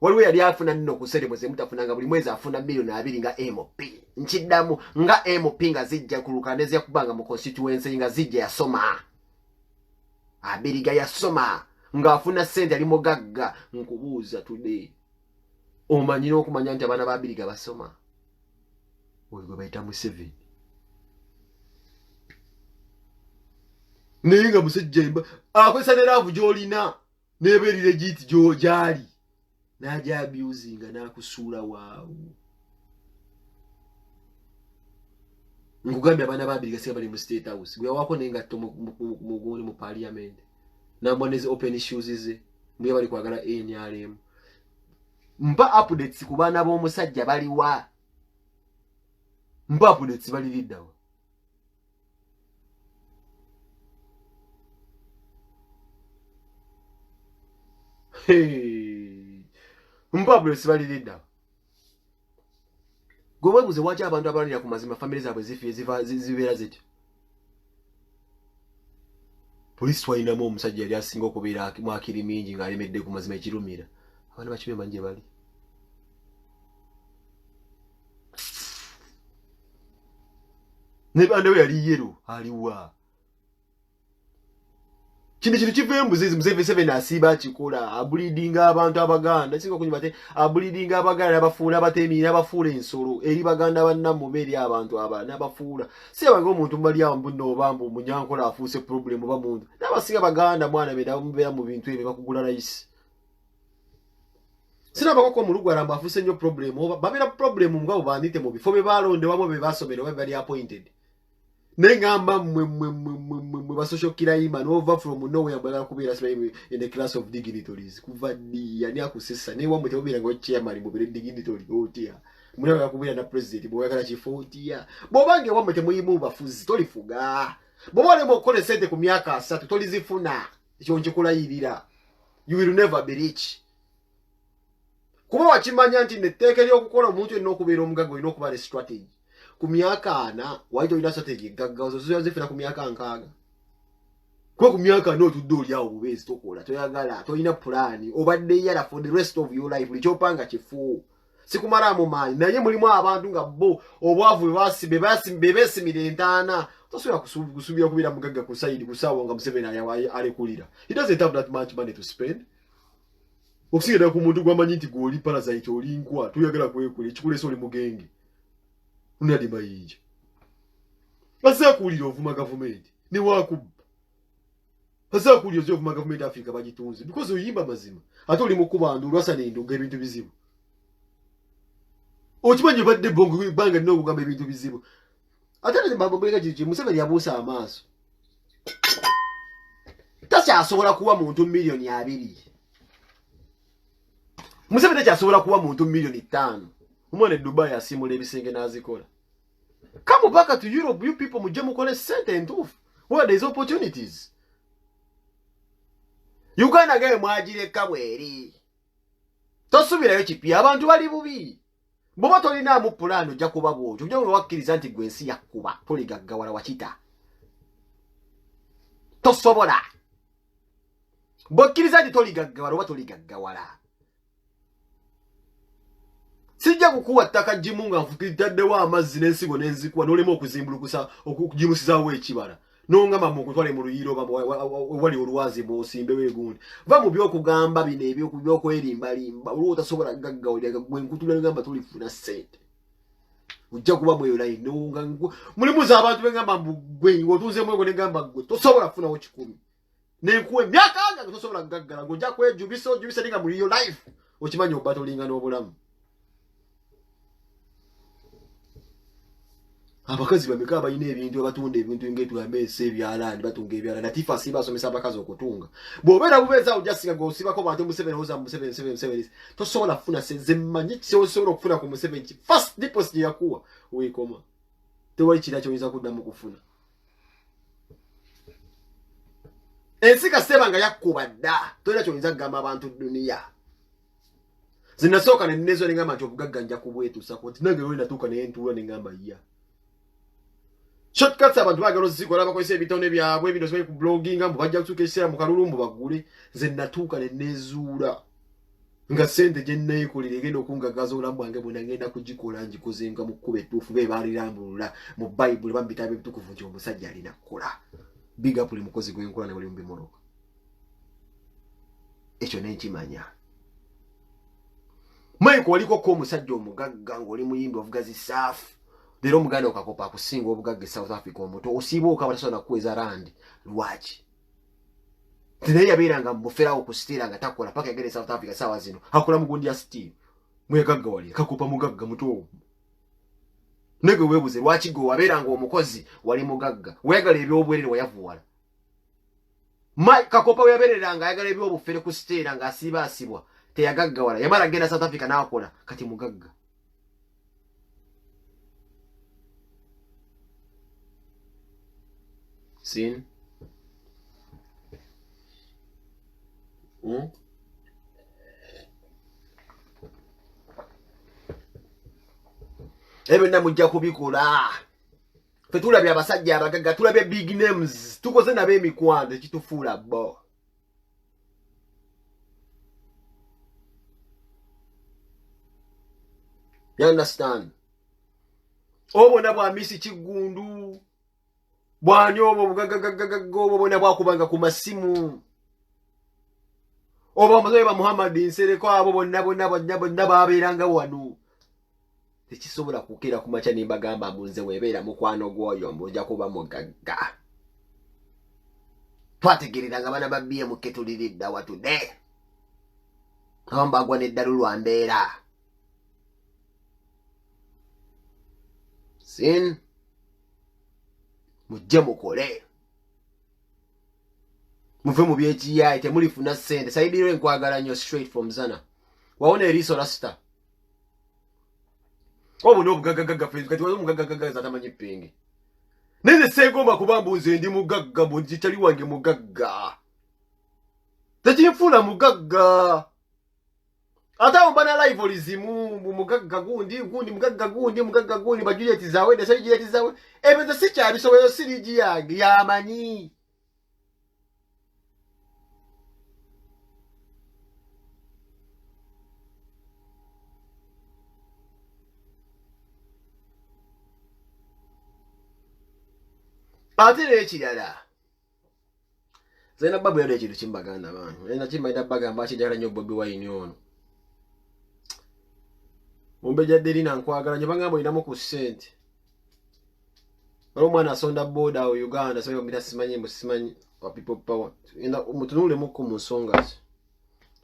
Waliwo yali afuna nno ku ssente mwe mutafunanga buli mwezi afuna 2 million nga MP. Nkiddamu nga MP nga zijja ku lukande yakubanga mu constituency nga zijja yasoma. Abiriga yasoma ng'afuna ssente ali mugagga. Nkubuuza today. Omanyi n'okumanya nti abaana ba Abiriga basoma. Oyo gwe bayita Museveni. Naye nga musajja akozesa ne love gy'olina n'ebeerire giti gy'ali n'ajja abusinga n'akusuula waawo. Nkugambye abaana ba Abiriga singa bali mu State House gwe yawaako n'engatto mugundi mu parliament nambwa nezi open shoes ze mbuya bali kwagala NRM. Mpa updates ku baana b'omusajja baliwa. Mpa updates baliriddawa. Hey. Mpa updates baliriddawa. Gwe weebuuze waki abantu abalwanira ku mazima famire zaabwe zibeera zityo. Poliisi twalinamu omusajja yali asinga okubeera mu akiri mingi ng'alemedde ku mazima ekirumira. Abaana bakime manyi gye bali. Ne banda we yali yero aliwa. Kino kintu kiva embuzi Museveni asiiba akikola abulidinga abantu Abaganda singa okunyuma te abulidinga Abaganda n'abafuula abatemi n'abafuula ensolo eri baganda bannammwe eri abantu abalala n'abafuula si abange omuntu mubali awo mbu nno oba mbu Munyankola afuuse problem oba muntu n'abasinga Baganda mwana beera mubeera mu bintu ebyo bakugula layisi sinabakoko omulugwala mbu afuuse nnyo problem oba babeera problem ngabo bandite mu bifo bye balondewamu bye basomera oba bali appointed. Naye ngamba mmwe mmwe mmwe mmwe mmwe mmwe ba social climber n'ova from nowhere mwagala kubeera simanyi in the class of dignitaries kuva ddi ani akusesa naye wammwe temubeera nga chairman mubeere dignitary otya munagala kubeera na president bw'oyagala kifo otya bw'oba nga ewammwe temuyimu bafuzi tolifuga bw'oba olema okukola esente ku myaka 30 tolizifuna ekyo nkikulayirira. You will never be rich kuba wakimanya nti netteeka ery'okukola omuntu yenna okubeera omugagga olina okuba ne strategy ku myaka 40 wali tolina strategy egagga ozosobola zifuna ku myaka 60 kuba ku myaka 40 otudde oli awo bubeezi tokola toyagala tolina pulaani obadde yala for the rest of your life buli kyopanga kifu sikumalaamu maanyi naye mulimu abantu nga bo obwavu bwe beesimira entaana tosobola kusuubira kubeera mugagga ku side ku ssaawa nga Museveni alekulira. He doesn't have that much money to spend okusingira ku muntu gwamanyi nti gwoli parasite oli nkwa toyagala kwekula ekikulesa oli mugenge Ronald Mayinja azze akuwulira ovuma gavumenti newakubba azze akuwulira ozze ovuma gavumenti Africa bagitunze because oyimba mazima ate oli mukuba ndu olwasana enduga ebintu bizibu okimanyi obadde bongo ebbanga lina okugamba ebintu bizibu. Ate ne Museveni yabuusa amaaso. Takyasobola kuwa muntu 20 million. Museveni takyasobola kuwa muntu 5 million. Omwana e Dubai asimula ebisenge n'azikola. Come back to Europe, you people, mujje mukole sente entuufu where there is opportunities. Uganda gaye mwagireka bweri, tosubirayo kipya, abantu bali bubi. Bw'oba tolinaamu pulaani ojja kuba bwotyo, ojja wakkiriza nti gwe ensi yakkuba, toligaggawala wakita tosobola. Bw'okkiriza nti toligaggawala oba toligaggawala, sijja kukuwa ttaka gimu nga nfukitaddewo amazzi n'ensigo n'enzikuwa n'olema okuzimbulukusa okugimusizaawo ekibala, nongamba mukutwale mu luyiiro oba wali olwazi bw'osimbewo egundi. Va mu byokugamba bino ebyokwerimbalimba, olwo otasobola gaggawalira gwe nkutula ngamba tolifuna ssente, ojja kuba mweyo layini. Mulimu za abantu bengamba mbu gwe ng'otunzeemu ego negamba gwe tosobola kufunawo 100, nenkuwa emyaka nga tosobola kugaggala, ng'ojja kwejubisa ojubisa, naye nga mu real life okimanyi oba tolinga n'obulamu. Abakazi bameka abalina ebintu, abatunda ebintu ngaetugamba ensi ebyalaani, batunga ebyalaani. Latifa asiiba asomesa abakazi okutunga. Bw'obeera bubeeza awo jasinga gweosibako bantu Museveni, oza Museveni, Museveni, Museveni, tosobola kufuna ze mmanyi kyosobola okufuna ku Museveni. First deposit gye yakuwa weekoma, tewali kira kyoyinza kuddamu kufuna. Ensi kaseeba nga yakkuba dda, tolina kyoyinza kugamba abantu duniya. Zinasooka nenezo nengamba nti obugagga nja kubwetuusako, nti nange lwoli natuuka naye ntuula nengamba ya shortcuts. Abantu baagala ozikola, bakozesa ebitone byabwe bino simanyi ku bloginga mbu bajja kutuuka ekiseera mu kalulu mbu bagule. Nze natuuka ne nezuula nga sente gye neekolera egenda okungagaza obulamu bwange bwonna, ngenda kugikola ngikozenga mu kkuba ettuufu nga ebaalirambulula mu Bayibuli oba mu bitabo ebitukuvu nti omusajja alina kukola. Big up buli mukozi gwenkola ne buli mu bimoloka, ekyo nenkimanya. Mike, waliko ko omusajja omugagga ng'oli muyimbi ovuga zisaafu, leero omuganda okakopa akusinga obugagga e South Africa, omuto osiiba okaba tasobola nakuweza randi. Lwaki? Naye yabeeranga mubuferawo ku siteera nga takola paka yagenda e South Africa, saawa zino akola mugundi ya steel mweyagaggawalira. Kakopa mugagga muto naye gwe weebuze lwaki gwe wabeeranga omukozi wali mugagga, weyagala ebyobwerere, wayavuwala. Kakopa we yabeereranga ayagala ebyobufere ku siteera ng'asiiba asibwa, teyagaggawala. Yamala genda South Africa n'akola, kati mugagga. Sin. Ebyo byonna mujja kubikola. Fe tulabye abasajja abagagga, tulabye big names, tukoze nabo emikwano, tekitufuula bo. You understand? Obona bwa Misi Kiggundu bwani obwo obugagagagagga obwo bwona bwakubanga ku masimu, oba omuzabe ba Muhammad Nsereko, abo bonna bonna bonna bonna babeeranga wano. Tekisobola kukeera ku makya ne mbagamba mbu nze webeera mukwano gw'oyo mbu ojja kuba mugagga. Twategereranga baana ba BMK tuliridda watude, abamu bagwa n'eddalu lwa mbeera. Sin mujje mukole, muve mu byekiyayi, temulifuna ssente. Saidiro, enkwagala nnyo, straight from Zana. Wawona eriiso rasita obo n'obugagagagga. Kati wali omugagagagga zatamanyi pingi, naye nze seegomba kuba mbu nze ndi mugagga, mbu kitali wange mugagga, tekinfuula mugagga. Ate awo mba na rivalism mbu mugagga gundi gundi, mugagga gundi, mugagga gundi, ba Juliet zawe nese Juliet zawe, ebyo nze sikyabisobola, si liigi yange yamanyi. Ate n'ekirala, Zaina Babu yali ekintu kimbaganda bange, naye nakimanyira bagamba kinjagala nnyo Bobi Wine ono. Mumbejja Derina, nkwagala nnyo, bagamba olinamu ku ssente. Waliwo omwana asonda booda awo Uganda, simanyi bamuyita simanyi mbu simanyi wa People Power. Mutunuulemuko mu nsonga ze.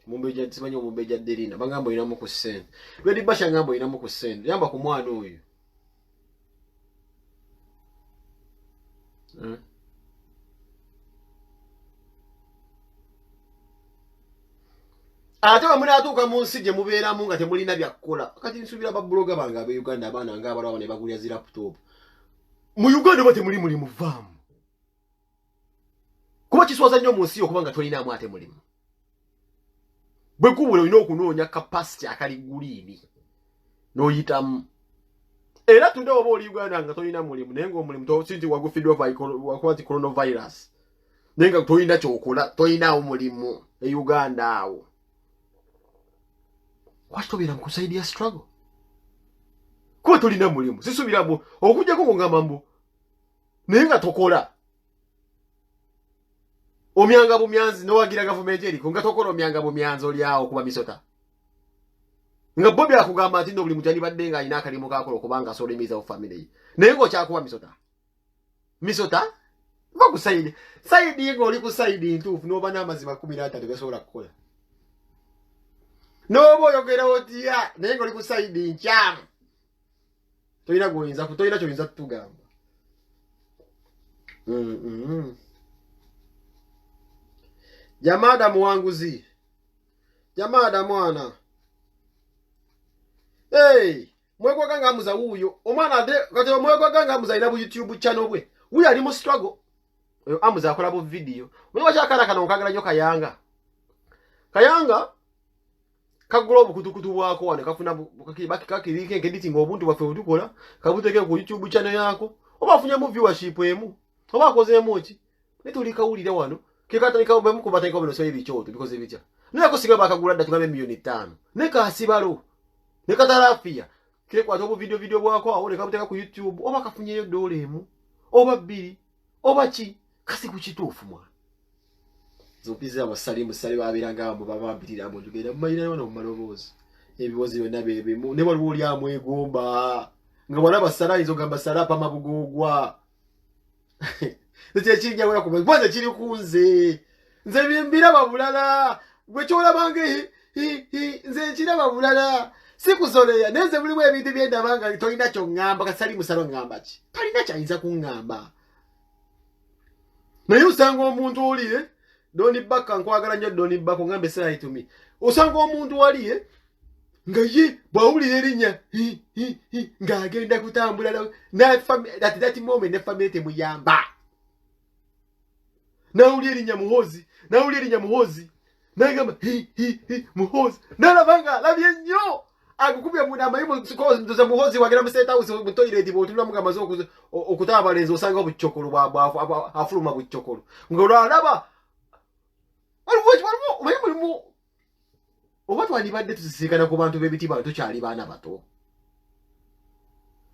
Mumbejja simanyi omumbejja Derina, bagamba olinamu ku ssente. Red Basha, ngamba olinamu ku ssente, yamba ku mwana oyo. Ate bwe munaatuuka mu nsi gye mubeeramu nga temulina byakukola, kati nsuubira babuloga bange ab'e Uganda, abaana nga abalaba ne bagulira zi laptop mu Uganda, oba temuli mulimu, vaamu, kuba kiswaza nnyo mu nsi okuba nga tolinaamu ate mulimu. Bwe gubula olina okunoonya kapasiti akali guliini n'oyitamu. Era tudde oba oli Uganda nga tolina mulimu, naye ngaomulimu si nti wagufiddwa wakuba nti coronavirus, naye nga tolina kyokola, tolinaawo mulimu e Uganda awo, lwaki tobeera mu ku side ya struggle? Kuba tolina mulimu, sisuubira mbu okujjako ng'ogamba mbu, naye nga tokola, omyanga bumyanzi nowagira gavumenti eriko nga tokola, omyanga bumyanzi, oli awo kuba misota nga Bobi akugamba nti no buli muntu yandibadde nga alina akalimu kakola okubanga asobola oyimirizawo famire ye, naye ng'okyakuba misota misota. Va ku side side ng'oli ku side ntuufu, n'oba n'amazima 13 gasobola kukola, n'oba oyogera otya, naye ng'oli ku side nkyamu, tolina gwoyinza, tolina kyoyinza kutugamba. Jamada muwanguzi, Jamada mwana, hey, mwekwaga nga muza wuuyo omwana ate kati omwekwaga nga muza alina bu YouTube channel bwe, wuuyo ali mu struggle. Oyo amuza akola bu video. Omanyi waki akaana kano nkagala nnyo? Kayanga, Kayanga kagula obukutukutu bwako wano, kafuna kakiriiko enkeditinga obuntu bwaffe bwetukola, kabuteeke ku YouTube channel yako, oba afunyemu viewership emu oba akozeemu ki, naye tulikawulira wano kekatandika bemu kubatandika bino soyi ebikyoto bikoze bitya, naye ko singa bakagula dda tugambe 5 million, naye kasibalo ne katalafiya kekwata obu video video bwako awo ne kabuteeka ku YouTube, oba kafunyeyo $1 oba 2 oba ki, kasi ku kituufu mwana zompiza abasali musali babeera nga abo babambirira mu njogera mumayira wano mu maloboozi, ebibozi byonna byebimu, ne waliwo oli amwegomba nga walaba sala ayinza ogamba sala apama bugoogwa. Ekyekinjawula ku nze kiri ku nze, nze mbiraba bulala, gwe kyolabanga nze nkiraba bulala, si kuzoleya, naye nze mulimu ebintu byendaba nga tolina kyoŋŋamba. Kasali musalo ŋŋamba ki? Talina kyayinza kuŋŋamba, naye osanga omuntu oli Doni Baka, nkwagala nnyo Doni Baka, oŋŋambe saitumi. Osanga omuntu wali nga ye bw'awulira erinnya ng'agenda kutambula at that moment ne family temuyamba, nawulira erinnya Muhozi, nawulira erinnya Muhozi, nagamba Muhozi, nalaba nga alabye nnyo agukubye amanyi ndoza Muhozi wagenda mu State House mu toilet, bw'otunulamu nga amaze okutaba abalenzi, osanga obucokolo afuluma bucokolo nga olwalaba waliwo omanyi mulimu oba twandibadde tusisinkana ku bantu b'ebitiibwa nga tukyali baana bato.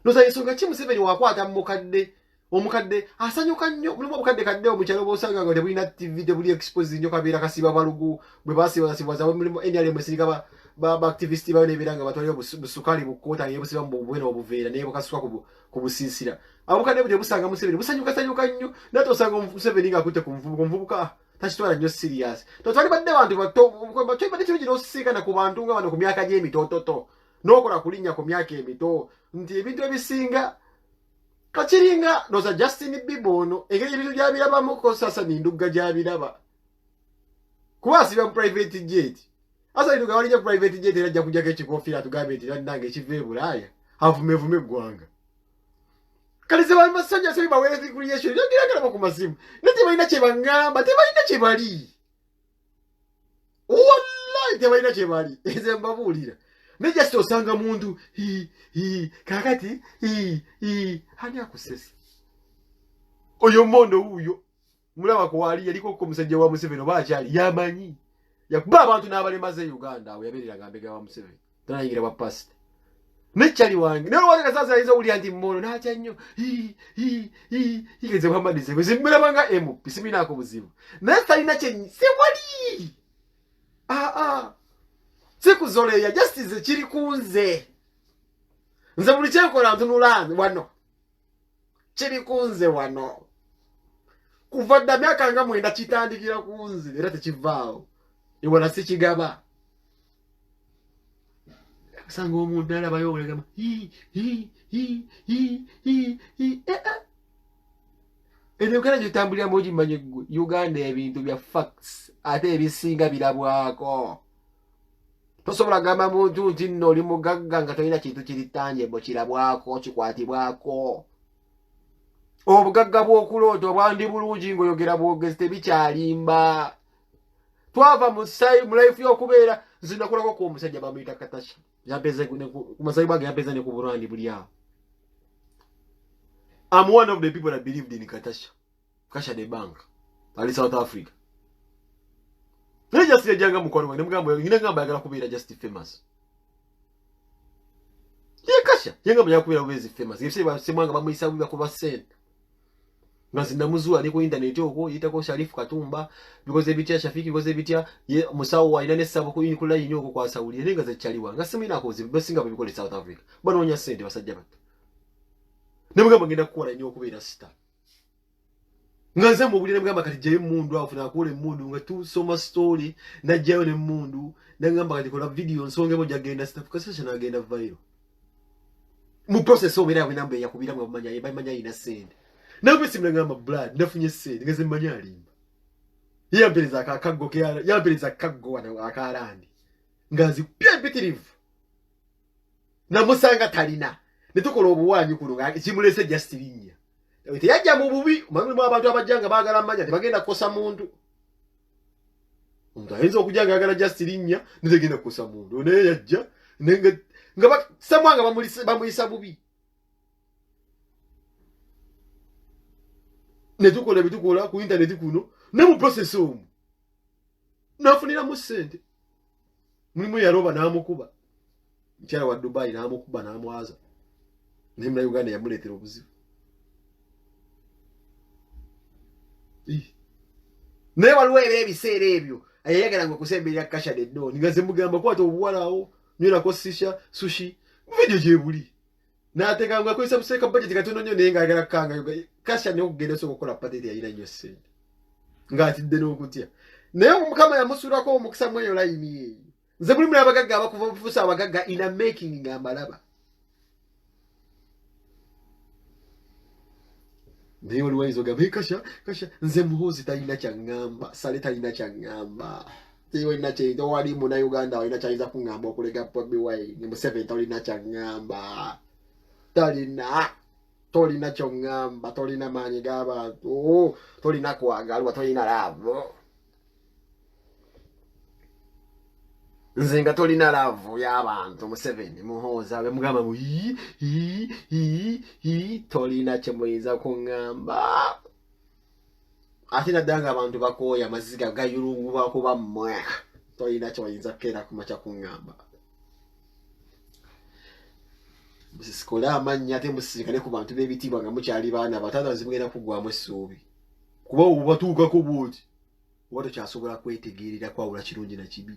Noza ensonga ki Museveni wakwata mu mukadde, omukadde asanyuka nnyo. Mulimu obukadde kadde omukyalo bwosanga nga tebulina TV, tebuli expose nnyo, kabeera kasiba balugu bwe basibasibwa zaabwe. Mulimu NRM esirika ba activist bayo nebeera nga batwalayo busukaali bukoota nebusiba mu bwena obuveera naye bukasuka ku busiisira. Obukadde bwe tebusanga Museveni busanyukasanyuka nnyo, naye tosanga Museveni ng'akutte ku muvubuka, omuvubuka takitwala nnyo serious. Twalibadde bantu bato, twalibadde kirungi n'osisinkana ku bantu nga bano ku myaka gy'emitototo, n'okola kulinnya ku myaka emito nti ebintu ebisinga kakiringa noza Justin Bieber ono engeri ebintu gyabirabamuko sasa nindugga gyabiraba kuba asiba mu private jet, asa nindugga walijja private jet, era ajja kujjako ekikofiira atugambe nti bannange ekiva e Bulaaya, avumevume eggwanga. Kale ze bamasanya sebi ba wealth creation yagiragalaba ku masimu, naye tebalina kye baŋŋamba, tebalina kye bali, wallahi tebalina kye bali, nze mbabuulira. Naye just osanga muntu kakati ani akusesa oyo mondo wuuyo mulaba kuwali yaliko ko musajja wa Museveni oba akyali yamanyi yakuba abantu n'abalemaze e Uganda awo yabeerera mbega wa Museveni tanayingira bwa pasita nekyali wange, naye olwaleka sasa ayinza owulira nti mmono n'atya nnyo nze Muhammad Zebwe mulaba nga MP siminaako buzibu, naye talina kye sewali aa sikuzoleya, just nze kiri ku nze, nze buli kyenkola ntunula wano, kiri ku nze wano kuva dda myaka nga 9 kitandikira ku nze era tekivaawo ewala sikigaba. Osanga omuntu nalabayo olegamba Eno Uganda gyetutambuliramu ogimanyi ggwe. Uganda ebintu bya facts ate ebisinga birabwako. Tosobola gamba muntu nti nno oli mugagga nga tolina kintu kiri tangible kirabwako kikwatibwako. Obugagga bw'okuloota obwandi bulungi ng'oyogera bwogezi tebikyalimba. Twava mu mu life y'okubeera nze nakulako ku omusajja bamuyita Katasha. Yampeza ku masayi bwange yampeza ne ku Burundi buli awo. I'm one of the people that believed in Katasha. Kasha the bank. Ali South Africa. Naye just yajjanga mukwano gwange nemugamba nyina ngamba ayagala kubeera just famous. Ye Kasha yengamba ayagala kubeera bubeezi famous. Ebiseera Ssemwanga bamuyisa bubi bakuba ssente. Nga nze namuzuula ali ku internet okwo yitako Sharifu Katumba bikoze bitya Shafiki bikoze bitya ye musawo alina n'essabo ku ku line okwo kwasawulira naye nga ze kyaliwa nga simulinaako buzibu basinga bwe bikola e South Africa banoonya ssente basajja battu. Nemugamba ngenda kukola nnyo okubeera star. Nga nze mubulira nemugamba kati jjayo emmundu awo funa akuula emmundu nga tusoma story najjayo n'emmundu nagamba kati kola video nsongemu ojja star kasasha n'agenda viral. Mu process obeera bwe namba eyakubira nga bamanya bamanya alina ssente. Nawe simu nagamba blood nafunye ssente nga nze mmanyi alimba. Yampereza akakaggo yampereza akaggo wano akalandi nga nzikubye empitirivu. Namusanga talina ne tukola obuwaanyi kuno nga kimulese just linnya. Teyajja mu bubi, omanyi mulimu abantu abajja nga baagala mmanya tebagenda kukosa muntu. Omuntu ayinza okujja nga ayagala just linnya ne tegenda kukosa muntu. Naye yajja nga Ssemwanga bamuyisa bubi. Ne tukola ebitukola ku internet kuno ne mu process omwo nafuniramu ssente. Mulimu yaloba n'amukuba mukyala wa Dubai n'amukuba n'amwaza naye muna Uganda yamuleetera obuzibu. Naye waliwo era ebiseera ebyo ayayagalanga okusemberera Kasha the Don nga nze mugamba kwata obuwala awo nywerako sisha sushi video gyebuli n'ateeka nga akozesa buseeka budget katono nnyo naye ng'ayagala kukanga Kasha naye okugenda osobola okukola party yalina nnyo ssente ng'atidde n'okutya naye Mukama yamusuulako omukisa mu eyo layini eyo. Nze mulimu n'abagagga abakuva obufuusa abagagga in a making nga mbalaba. Naye waliwo ayinza ogamba hey, Kasha Kasha nze Muhoozi talina kyaŋŋamba, Sale talina kyaŋŋamba, tewalina tewali munnayuganda alina kyayinza kuŋŋamba okulega Bobi Wine. Museveni tolina kyaŋŋamba, talina tolina kyoŋŋamba, tolina maanyi g'abantu, tolina kwagalwa, tolina love. Nze nga tolina love y'abantu Museveni Muhoozi abe mugamba ngu yi yi yi yi tolina kye muyinza kuŋŋamba. Ate naddala ng'abantu bakooye amaziga gayulunguba kuba mmwe tolina kyoyinza kukeera ku makya kuŋŋamba. Musisikole amannya ate musisinkane ku bantu b'ebitiibwa nga mukyali baana bato otherwise mugenda kuggwamu essuubi. Kuba obubatuukako bw'oti oba tokyasobola kwetegeerera kwawula kirungi na kibi.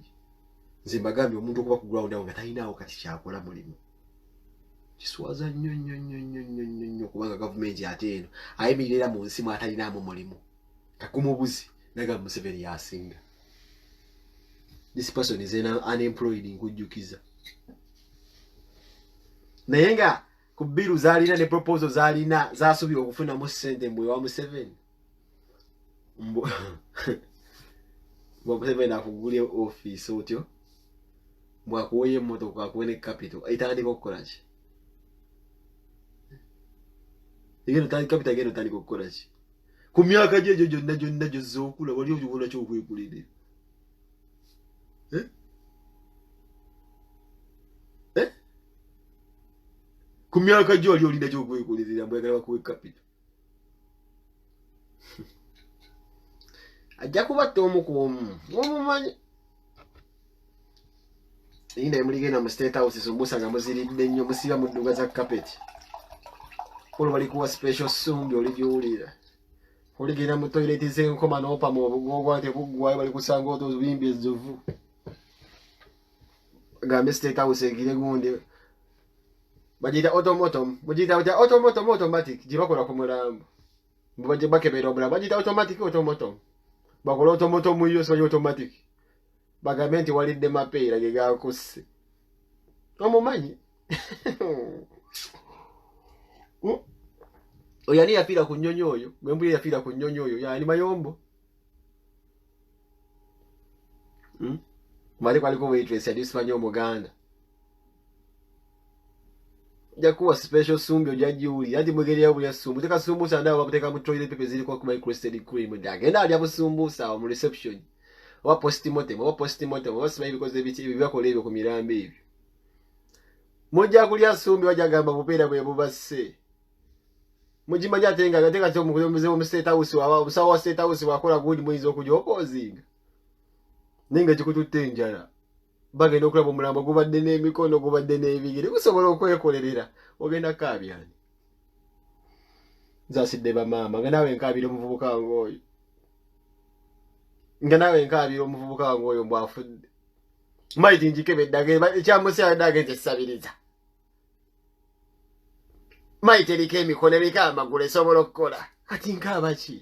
Nze mbagambye omuntu okuba ku ground awo nga talinaawo kati kyakola mulimu kiswaza nnyo nnyo nnyo nnyo nnyo nnyo nnyo kubanga gavumenti ate eno ayimirira mu nsi mwatalinaamu mulimu kakumubuzi nagamba Museveni yasinga. This person is unemployed nkujjukiza. Naye nga ku bill z'alina ne proposal z'alina z'asuubira okufunamu ssente mbwe wa Museveni. Mbu Museveni akugulye ofiisi otyo bw'akuweyo emmotoka akuwe ne capital etandika okukola ki? Egenda capital egenda otandika okukola ki? Ku myaka gye egyo gyonna gyonna gy'ozze okula wali okibola ki okwekulirira? Eh? Eh? Ku myaka gyo wali olina kyokwekulirira mbwagala bakuwe capital. Ajja kubatta omu ku omu omumanyi Linda muligenda mu State House sumbusa nga muziridde nnyo musiba mu dduga za carpet. Olwo balikuwa special sumbi oligiwulira. Oligenda mu toilet z'enkoma n'opama obugoogwa tebuggwayo balikusanga otubimbi ezzovu. Gambe State House egire gundi bagiyita automotom mugiyita batya automotom automatic gye bakola ku mulambo. Mbu bakebera omulambo bagiyita automatic automotom. Bakola automotom yo simanyi automatic. Bagambe nti walidde mapeera ge gakusse. Omumanyi? Oyo ani yafiira ku nnyonyi oyo? Gwembuli yafiira ku nnyonyi oyo yani Mayombo. Mali kwaliko waitress yali simanyi Omuganda. Nja kuwa special sumbi ojja giwulira anti mugeri yawo bulya sumbu teka sumbuusa ndaba babuteeka mu toilet paper eziriko ku my crested cream nti agenda alya busumbuusa awo mu reception oba postmortem oba postmortem oba simanyi bikoze biki ebyo bakola ebyo ku mirambo ebyo mujja kulya sumbi bajja gamba bupeera bwe bubasse mugimanyi ate nga ate kati omukulembeze womu state house waba omusawo wa state house wakola gundi muyinza okuja opoozinga naye nga kikututte enjala bagenda okulaba omulambo gubadde n'emikono gubadde n'ebigere gusobola okwekolerera ogenda kaabyani nzasidde bamaama nga naawe nkaabira omuvubuka ngaoyo nga naawe nkaabira omuvubuka ngaoyo mbw afudde maiti njikebedde ekyamusi abadde agenze esabiriza maiti eriko emikono eriko amagulu esobola okukola kati nkaaba ki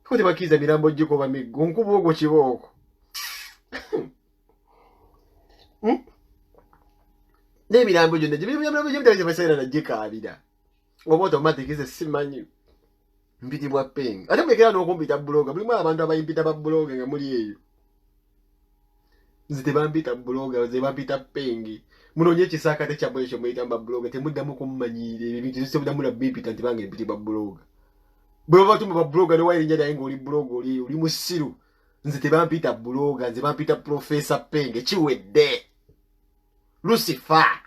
ko tebakkiriza mirambo gikuba miggo nkuba ogwo kibooko hmm? N'emirambo gyonna gyebasaira nagikaabira oba automatic ze simanyi mpitibwa peng ate mulekera n'okumpita buloga mulimu abantu abayimpita ba buloga nga muli eyo nze tebampita buloga nze bampita pengi munoonye ekisaakate kyammwe ekyo muyita mba buloga temuddamu kummanyiira ebyo ebintu temudamu na bimpita nti bange mpitibwa buloga bwe babatuma ba buloga ne wayirinnya lyange ng'oli buloga oli oli musiru nze tebampita buloga nze bampita profesa penge kiwedde lucifer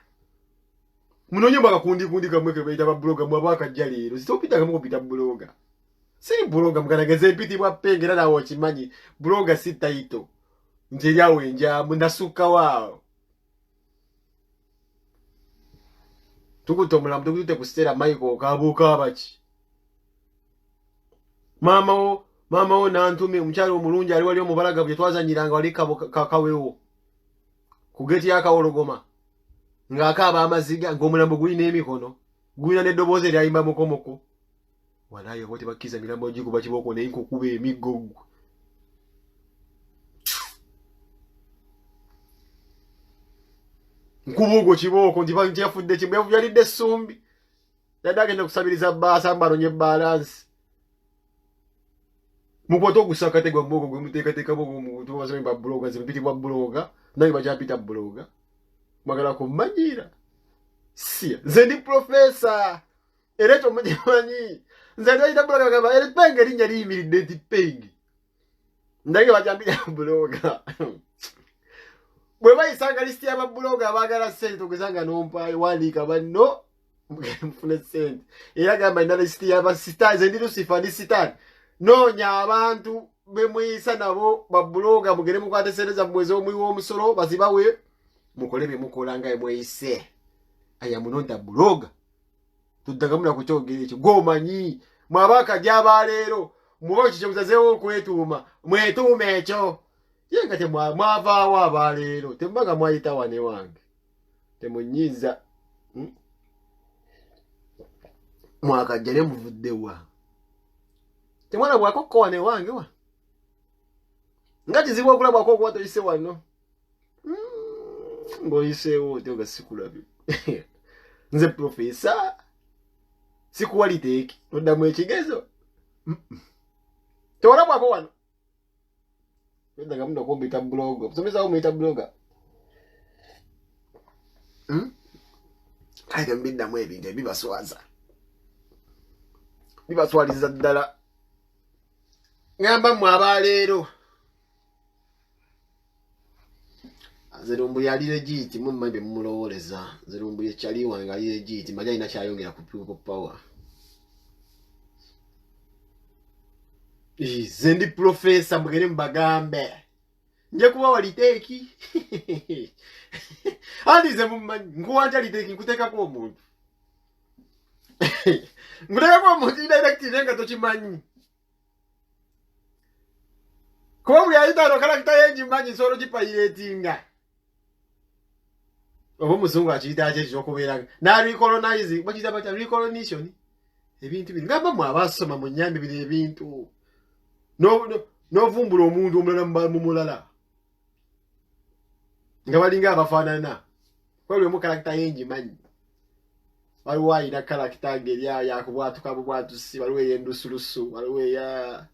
munoonye mu akakundikundi kammwe ke bayita ba buloga mwe abakajja leero zitompitagamu kumpita buloga siri buloga mugana nze mpitibwa penge era naawe okimanyi buloga si tayito nti eri awo enjamu nasukkawo awo tukutte omulamu tukututte ku siteera michael okabuuka abaki maama wo maama wo nantume omukyala omulungi ali wali omubalaga bwe twazanyiranga wali kawewo ku geeti yakawologoma ng'akaaba amaziga ng'omulambo gulina emikono gulina n'eddoboozi eryayimba mukomoko walayi oba tebakkiriza mirambo gikuba kibooko naye nkukuba emiggo ggwe nkuba ogwo kibooko nti nti yafudde kimu yalidde essumbi yadde agenda kusabiriza bbaasa mbu anonye balansi mukwate ogusakate gwammwe ogwo gwe muteekateekamu ogwomutubasomi ba buloga nze mpitibwa buloga nange bakyampita buloga mwagala kummanyiira siya nze ndi profesa era ekyo mukimanyi nze ndayita buloga gamba era penge erinnya liyimiridde nti penge nange bakyambira buloga bwe bayisanga lisiti y'ababuloga abaagala ssente ogeza nga nompaayo wandiika banno mufune ssente era gamba ina lisiti y'abasitaani nze ndi lusifa ndi sitaani noonya abantu bemuyisa nabo babuloga mugende mukwate ssente zammwe ez'omuwi w'omusolo bazibawe mukole bye mukola nga bemweyise ayamunonta buloga tuddagamu nakukyogera ekyo gwomanyi mwaba akajja abaleero muba kikyo musazeewo okwetuuma mwetuuma ekyo ye nga temwavaawo abaleero temuba nga mwayita wane wange temunyiiza hmm? Mwakajja ne muvuddewa temwalabwako ko wane wange wa nga kizibu okulabwako okuba toyise wano ng'oyiseewo otyo nga sikulabye nze profesa sikuwa liteeki toddamu ekigezo tewalabwako wano eddaga muno kumpita buloga omusomesawo muyita buloga hmm? Kale temubiddamu ebintu ebibaswaza bibaswaliza ddala ŋamba mmwe abaleero nze Lumbuye ali legit mummanyi bye mumulowooleza nze Lumbuye kyali wange ali legit manyi alina kyayongera ku people power nze ndi profesa mugende mubagambe nja kubawa liteeki anti nze mummanyi nkuwanja liteeki nkuteekako omuntu nkuteekako omuntu direct naye nga tokimanyi kuba buli ayita ano kalakita ye ngimanyi nsobola ogipayiretinga oba omuzungu akiyita ki ekyo kyokubeera narecolonize bakiyita batya recolonation ebintu bino ngamba mwe abasoma mu nyambi bino ebintu n'ovumbula omuntu omulala mu mulala nga balinga abafaanana kuba buli omu kalakita ye ngimanyi. Waliwo alina kalakita nga eri yakubwatuka bubwatusi, waliwo ey'endusulusu, waliwo eya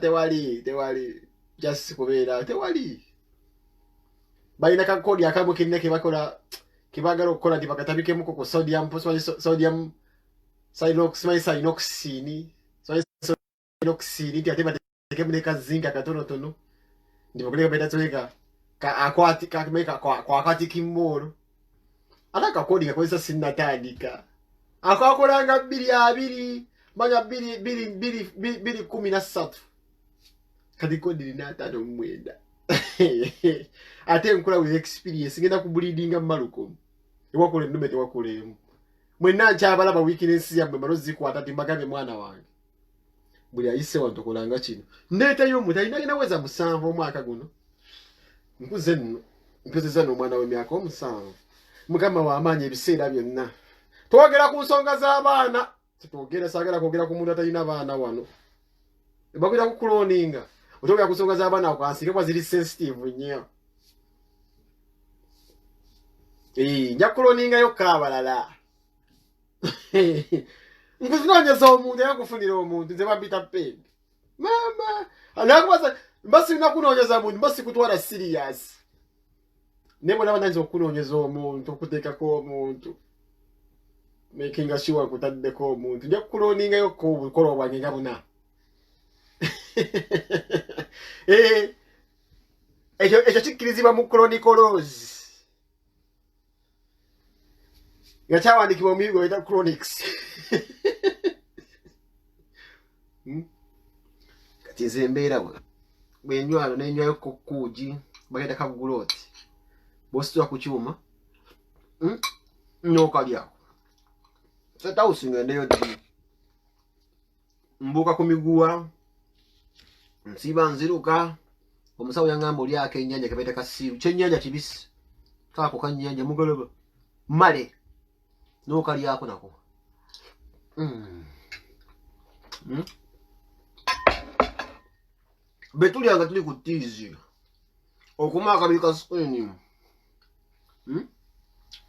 tewali tewali just kubeera tewali. Balina kakodi akamu kinne kebakola kebagala okukola nti bakatabikemuko ku sodium sodium cyanoxine cyanoxine nti ate batekemu ne kazinka katonotono nti bakuleka betatoleka ka aquatic ka kwa aquatic mall ate akakodi kakozesa sinnatandika akakolanga 2020 manya 2013 kati kodi lina 59 ate nkola with experience ngenda kubulidinga Malcolm ewakola ennume tewakola emu mwenna nkyabalaba weakness yammwe malo zikwata ti mbagambye mwana wange buli ayise wano tokolanga kino ndeetayo omuntu alina alina weza 7 omwaka guno nkuze nno mpezeza n'omwana w'emyaka 7 mukama w'amaanyi ebiseera byonna twogera ku nsonga z'abaana tetwogera saagala kwogera ku muntu atalina baana wano bakwira ku kuloninga otwogera ku nsonga z'abaana kwansike kuba ziri sensitive nnyo nja kuloningayo ko abalala nkunoonyeza omuntu era nkufunira omuntu nze bampita peng mama nakubaza mba sirina kunoonyeza muntu mba sikutwala serious naye bwolaba nayinza okunoonyeza omuntu okuteekako omuntu making sure nkutaddeko omuntu nja kukuloningayo ko obukolwa bwange nga buna ekyo kikkirizibwa mu chronicles nga kyawandiikibwa omuyigo bayita chronics kati nze embeera bwe bwenywalo nenywayo kukuugi bagenda kagulooti bwositula ku kyuma nokalyako setawusi ngendeyo ddi mbuuka ku miguwa nsiba nziruka omusawo yangamba olyako ennyanja kebaita kasiiru kyennyanja kibisi kaako kannyanja mugoloba male nokalyako nako betulya nga tuli ku tiizi okuma akabiri ka screen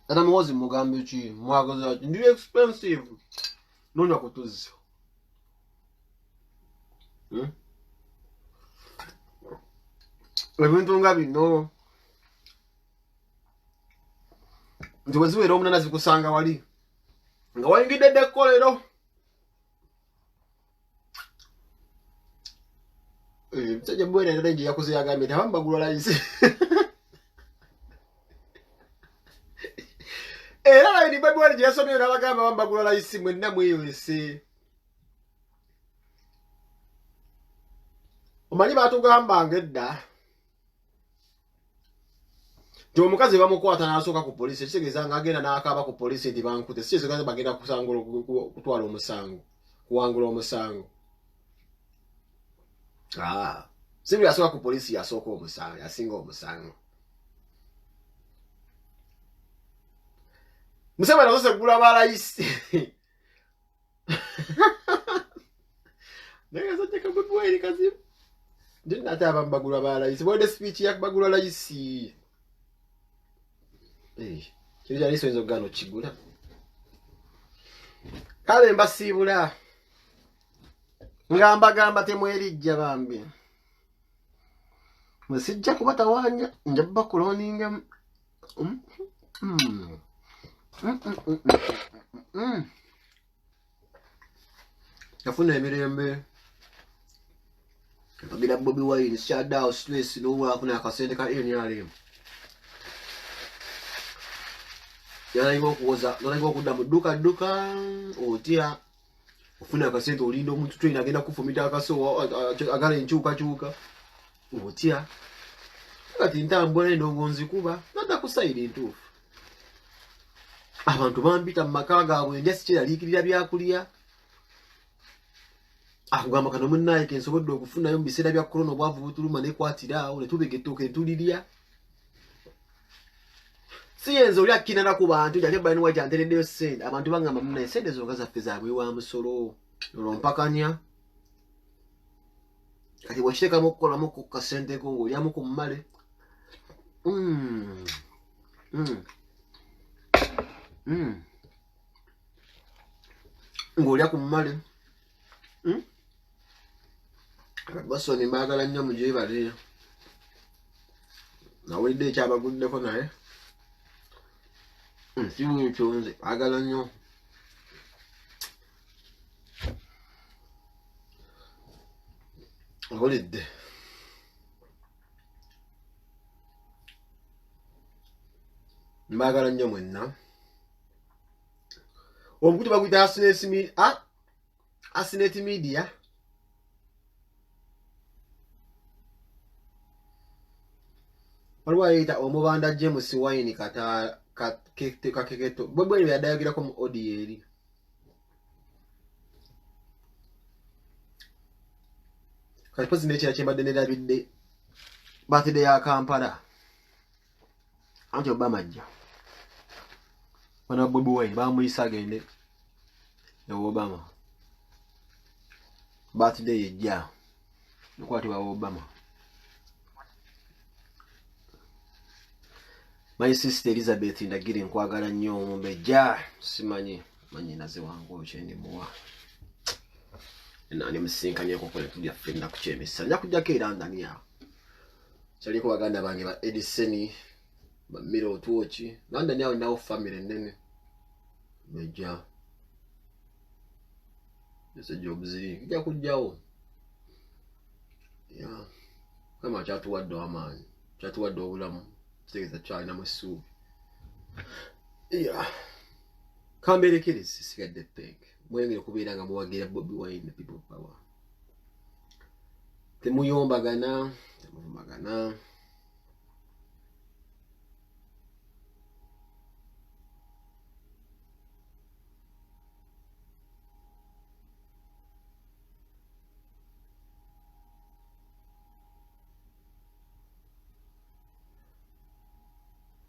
Tata Muhoozi mugambe ki mwagaza ki ndi expensive nonywa ku tuzzi ebintu nga bino nti bwe ziwera 8 zikusanga wali nga wayingidde dda ekkolero Musajja bwera era gye yakoze yagambye nti abamu bagulwa layisi era layini Bobi Wine gye yasomye n'abagamba abamu bagulwa layisi mwenna mweyolese omanyi baatugambanga edda nti omukazi bamukwata n'asooka ku poliisi ekitegeeza nga agenda n'akaaba ku poliisi nti bankute si kyekitegeeza bagenda kusangula kutwala omusango kuwangula omusango si buli asooka ku poliisi yasooka omusango yasinga omusango Museveni asoose kugula balayisi naye kasajja ka Bobi Wine kazibu ndi nate abamu bagulwa balayisi bwede speech ya bagulwa layisi kintu kya layisi oyinza okugaana okukigula kale mbasiibula nga mbagamba temwerijja bambi mwe sijja kubatawaanya nja bakuloningamu yafuna emirembe mpagira Bobi Wine sikyadaawo stress n'obwafuna akasente ka NRM yalabika okuwoza nalabika okudda mu dduka dduka otya ofuna akasente olinda omuntu train agenda kufumita akaso agala enkyukakyuka otya kati ntambula endongo nzikuba nadda ku sayidi ntuufu abantu bampita mu maka gaabwe ndya sikyeraliikirira byakulya akugamba kano munnaye kensobodde okufunayo mu biseera bya korona obwavu butuluma nekwatira awo netubega ettooke netulirya si yenze oli akkinana ku bantu nti ate balina waki antereddeyo ssente abantu bagamba munnaye ssente zonga zaffe zaabwe wa musolo olwo mpakanya kati bwekiteekamu okukolamu ku kasente ko ng'olyamu ku mmale Ng'olya ku mmale. Abasoni mbaagala nnyo mugyebale. Nawulidde ekyabaguddeko naye nsi bwekyo nze baagala nnyo. Owulidde? Mbaagala nnyo mwenna. Omukutu baguyita Asinet Media. Waliwo ayeyita Omubanda James Wine Kakeketo bwebwe yadde ayogerako mu audio eri. Kati pozi n'ekirala kyembadde nerabidde, birthday ya Kampala, anti Obama ajja. Bana Bobi Wine bamuyisa agende ewa Obama, birthday ejja ekwatibwa Obama. My sister Elizabeth Ndagire, nkwagala nnyo omumbejja. Simanyi manyinaze wange oyo kyendimuwa nani musinkanyeko kola tulya ffenna ku kyemisa. Nja kujjako era ndani awo kyaliko baganda bange ba Ediseni bamira otwoki London awo nawo family ennene bejja esejja obuziri kijja kujjawo. Kama kyatuwadde amaanyi, kyatuwadde obulamu, kitegeeza kyalinamu essuubi. Kamberekerezi sigadde peng mweyongere okubeera nga muwagira Bobi Wine, People Power. Temuyombagana, temuvumagana.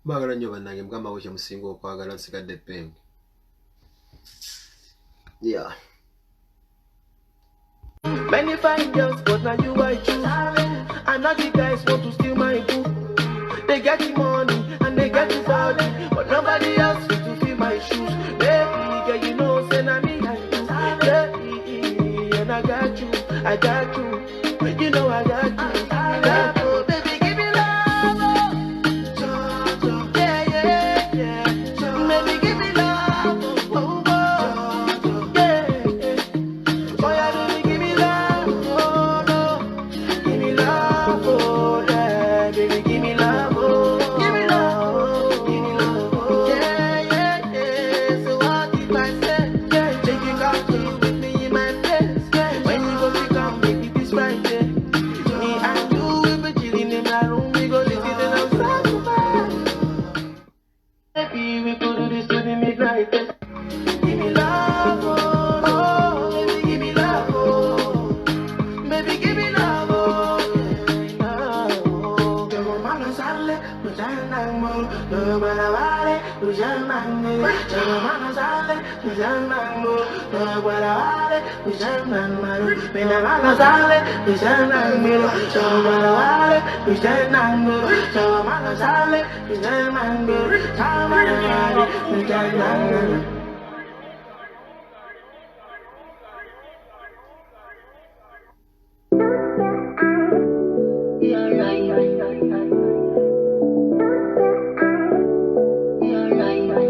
Mwagala nnyo bannange. Mugamba wo kyemusinga okwagala. Nsigadde peng. Yeah. Many fine girls, but now you I choose. And all the guys want to steal my boo. They get the money and they get the body, but nobody else fit to fill my shoes. Baby, girl, you know, say na me and you. Yeah, and I got you, I got you. You know I got you. Got you. Baby, give me love, oh. Yeah, yeah, yeah. Baby, give me love, oh, oh, yeah, yeah. Oh yeah, baby, give me love, oh no. Give me love, oh yeah, baby, give me love, oh. Give me love, oh, give me love, oh. Yeah, yeah, yeah. So what if I say, yeah, take you out to you with me in my place, yeah. When you go to come, make it this right there. Me and you, we be chilling in my room, we go listen and I'm satisfied. Baby, we could do this till the midnight. Give me love, oh, oh, baby, give me love, oh. Baby, give me love, oh, yeah, oh.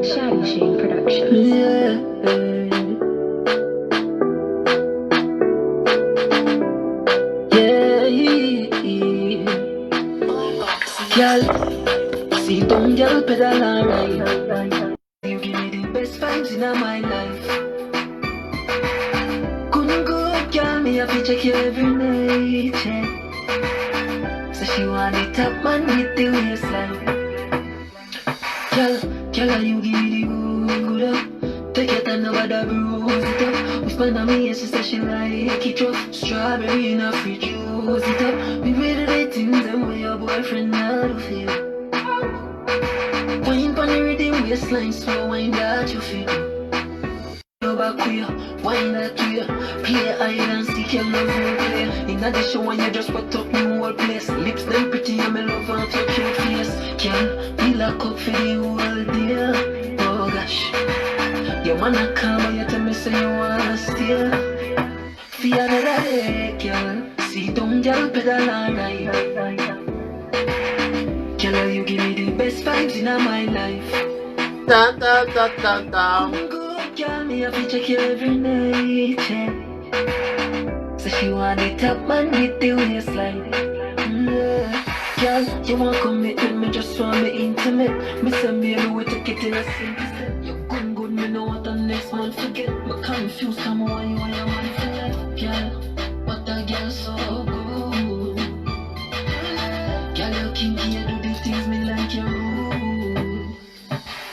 Shaggy Shane Productions. Yeah. Yeah. Girl, sit down, girl, pedal and ride. You give me the best vibes in my life. Couldn't go, girl, me have to check you every night. Yeah. So she want the top man with the waistline. Girl, girl, you give me the good, good up. Take your time, nobody bruise it up. We spend on me and she say she like it rough. Strawberry in a fridge, use it up. We ready the things and where your boyfriend not to feel. Wine pon the rhythm, waistline slow, wine that you feel. Your back queer, wine that queer. Play hide and seek your love will play. Inna the show when you just put up new whole place. Lips them pretty and me love off your cute face. Can be lock up for the whole day. Oh gosh, your man a come and you tell me. me say you wanna steal. For another day, girl. See down, girl, pedal and ride. Girl, you give me the best vibes in my life. Ta ta ta ta ta. Good girl, me have to check you every night. Yeah. So she want the top man with the waistline. Yeah. Girl, you want commitment, me just want me intimate. Me say maybe we take it in a simple step. You good, good, me know what the next man forget. Me confused, come on, you want your man for life. Girl, what a girl so good. Girl, you kinky, you do the things me like you rude.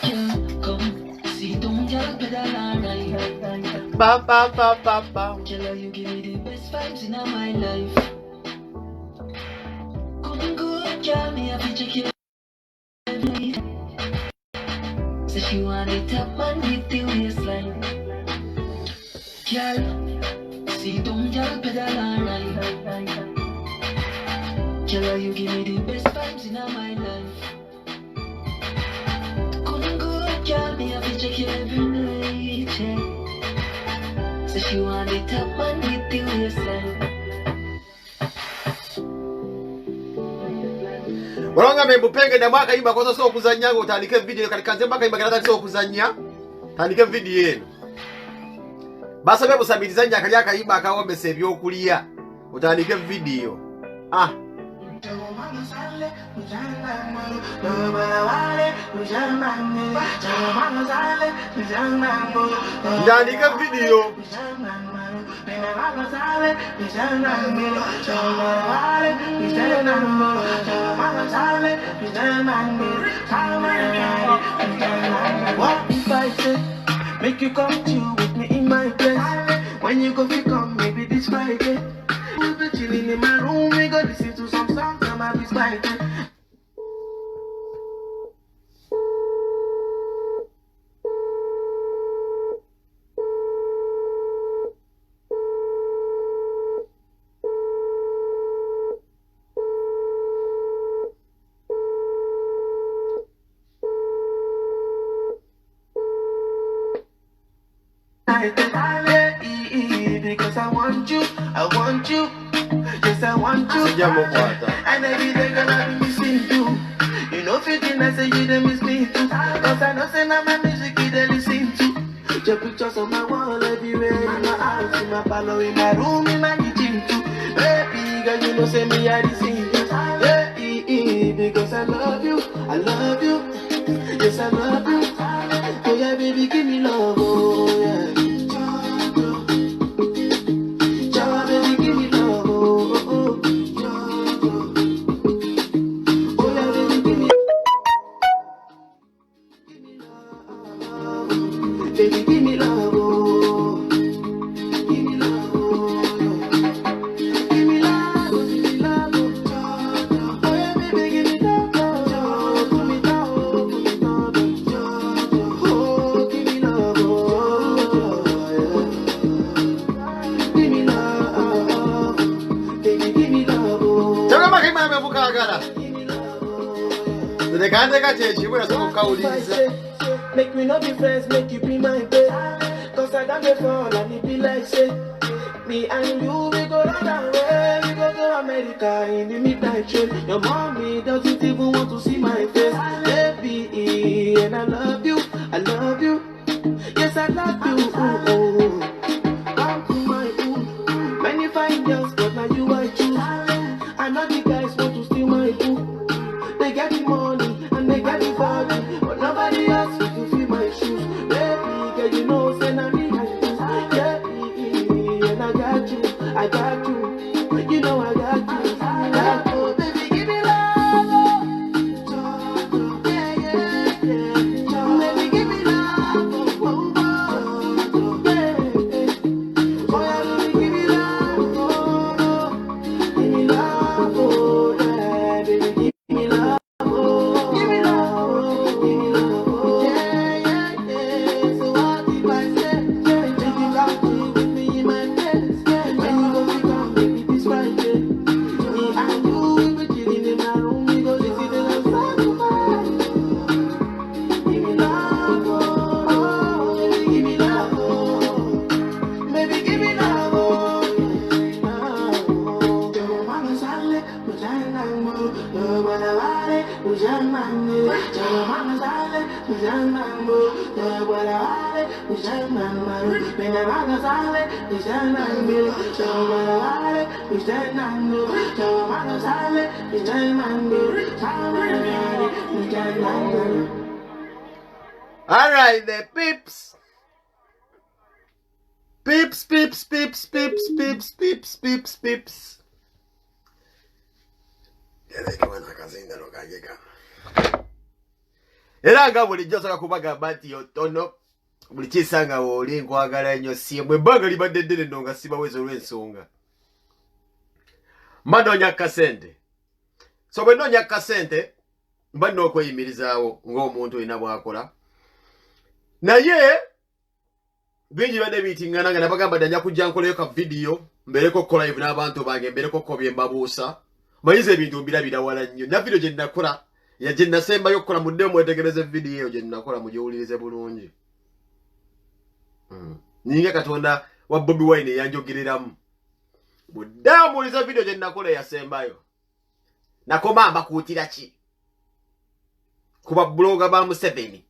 Girl, come, sit down, girl, pedal and ride. Ba ba ba ba ba. Girl, you give me the best vibes in my life. Good girl, me have to check you every night. So she want the top man with the waistline. Girl, see down, girl, pedal and ride. Girl, you give me the best vibes in my life. Good girl, me have to check you every night. Yeah. So she want the top man with the waistline. Olonga mbupenge na mwaka imba kozo so kuzanya utandike video kali kanze mwaka imba kana so kuzanya tandike video eno basabe busabilizanya kali akayimba akawomesa ebyokulya utandike video. Ah, ndandike video. What if I say, make you come chill with me in my place? When you go, you come, maybe this Friday. We'll be chilling in my room, we go listen to some songs, I'm a bit spicy. Because I want you, yes I want you. And every day gonna be missing you. You know fifteen I say you dey miss me too. Cause I know say now my music you dey listen to. Your pictures on my wall everywhere, in my house, in my parlor, in my room, in my kitchen too. Baby girl, you know say me I dey sing you. Yeah, because I love you, yes I love you. Oh yeah, baby, give me love, oh yeah. Baby, give me love, oh. Give me love, oh. Give me love, oh. Give me love, oh. Oh yeah, baby, give me love, oh. Put me down, oh. Put me down, oh. Give me love, oh. Give me love, baby, give me love, oh. Tell me about my. Make me not be friends, make you be my babe. Cause I done before and it be like say me and you, we go run away. We go go America in the midnight train. Your mommy doesn't even want to see my face. Baby, and I love you, I love you. Yes, I love you. Oh, oh. Come to my room. Many fine girls, but now you I choose. I know the guys want to steal my boo. They get the money and they get the body, but nobody else to feel my shoes. Baby, girl, you know, say na me I choose. Yeah, and I got you, I got you. You know I got you. Oh, baby, give me love. Oh. Yeah, yeah, yeah. Baby, give me love. All right, the peeps. Peeps, peeps, peeps, peeps, peeps, peeps, peeps, peeps. Era nga bulijjo osobola kubagamba nti otono buli kisanga wooli nkwagala nnyo siemu ebbanga libadde ddene nno nga sibaweza olw'ensonga mba noonya kasente so bwe noonya kasente mba nina okweyimirizaawo ng'omuntu olina bw'akola naye bingi badde biyitingana nga nabagamba dda nja kujja nkoleyo ka vidiyo mbeereko ko live n'abantu bange mbeereko ko bye mbabuusa mayiza ebintu mbirabira wala nnyo na vidiyo gye nakola ya gye nasembayo okukola muddeyo mwetegereze vidiyo eyo gye nakola mugiwulirize bulungi. Ninga Katonda wa Bobi Wine eyanjogereramu muddeyo muwulize vidiyo gye nakola eyasembayo nakoma mbakuutira ki ku babuloga ba Museveni.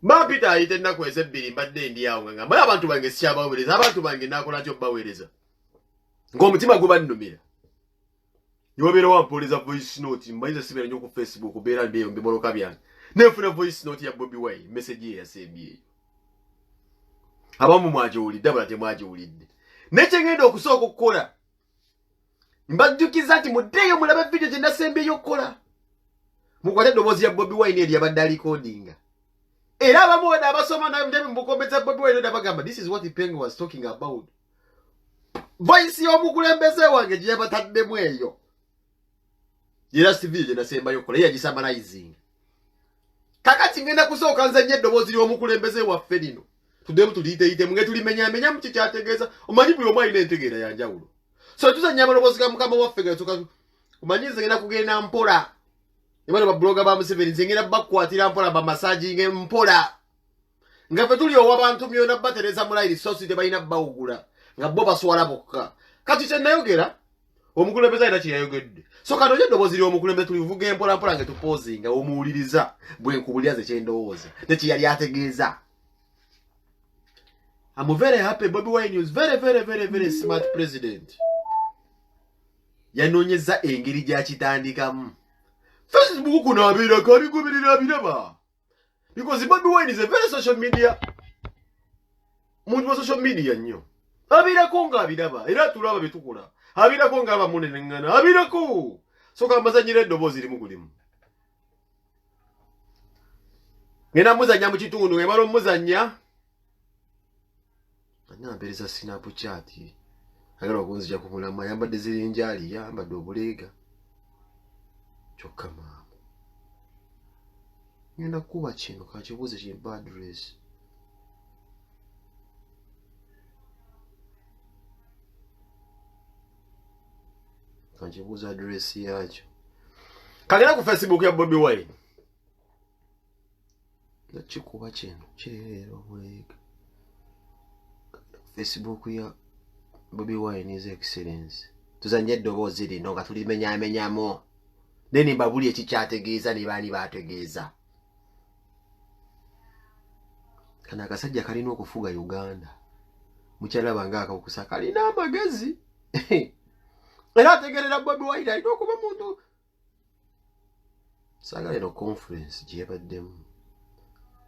Bampita ayita ennaku ezebbiri mbadde ndi awo nga ngamba abantu bange sikyabaweereza abantu bange naakola ntya obbaweereza ng'omutima gubannumira niwabeera wampooleza voice note mbayiza sibeera nnyo ku Facebook beera ndeeyo mbimoloka byange nenfuna voice note ya Bobi Wine message ye yasembyeyo abamu mwagiwulidde abala temwagiwulidde naye kye ngenda okusooka okukola mbajjukiza nti muddeeyo mulabe vidiyo gye nasembyeyo okukola mukwate eddoboozi ya Bobi Wine eryo yabadde alikodinga era abamu wano abasoma nabi mubukombe za Bobi Wine bagamba this is what Pengo was talking about. Voice y'omukulembeze wange gye yabataddemu eyo era si vidiyo gye nasembayo okukola ye yagisamalizing. Kakati ngenda kusooka nzannye eddoboozi ly'omukulembeze waffe lino tuddemu tuliyiteyitemu nga tulimenyamenyamu kikyategeeza. Omanyi buli omu alina entegeera ya njawulo so tuzannya amaloboozi ga mukama waffe gatuka omanyi nze ngenda kugenda mpola ebano babuloga ba Museveni nze ngenda bakwatira mpola bamasaginge mpola nga ffe tuli owabantu myona batereza mulayiri so si tebalina bawugula nga bo baswala bokka. Kati kye nayogera omukulembeze alina kye yayogedde so kati oyo eddoboozi ly'omukulembeze tulivuga empola mpola nga tupozinga omuwuliriza bwe nkubulira ze kyendowooza ne kye yali ategeeza. I'm very happy Bobi Wine is very very very very smart president. Yanoonyeza engeri gy'akitandikamu. Facebook kuno abeerako abigubirira abiraba. Because Bobi Wine is a very social media muntu wa social media nnyo. Abeerako ng'abiraba era tulaba bye tukola. Abeerako ng'abamuneneŋŋana abeerako. So kambazannyira eddoboozi limu ku limu. Ngenda muzannya mu kitundu ngemala omuzannya anampeereza Snapchat agala okunzija ku mulamwa ayambadde zirinjaali yambadde obuleega kyokka maama ngenda kukuba kino kakibuuze kimpa address kankibuuza address yakyo kagenda ku Facebook ya Bobi Wine nakikuba kino kireera obuleega Facebook ya Bobi Wine His Excellence tuzanye eddoboozi lino nga tulimenyamenyamu nene mbabuli ekikyategeeza ne baani baategeeza. Kano akasajja kalina okufuga Uganda mukyalaba nga akakusa kalina amagezi era ategerera Bobi Wine alina okuba muntu saagala eno conference gye yabaddemu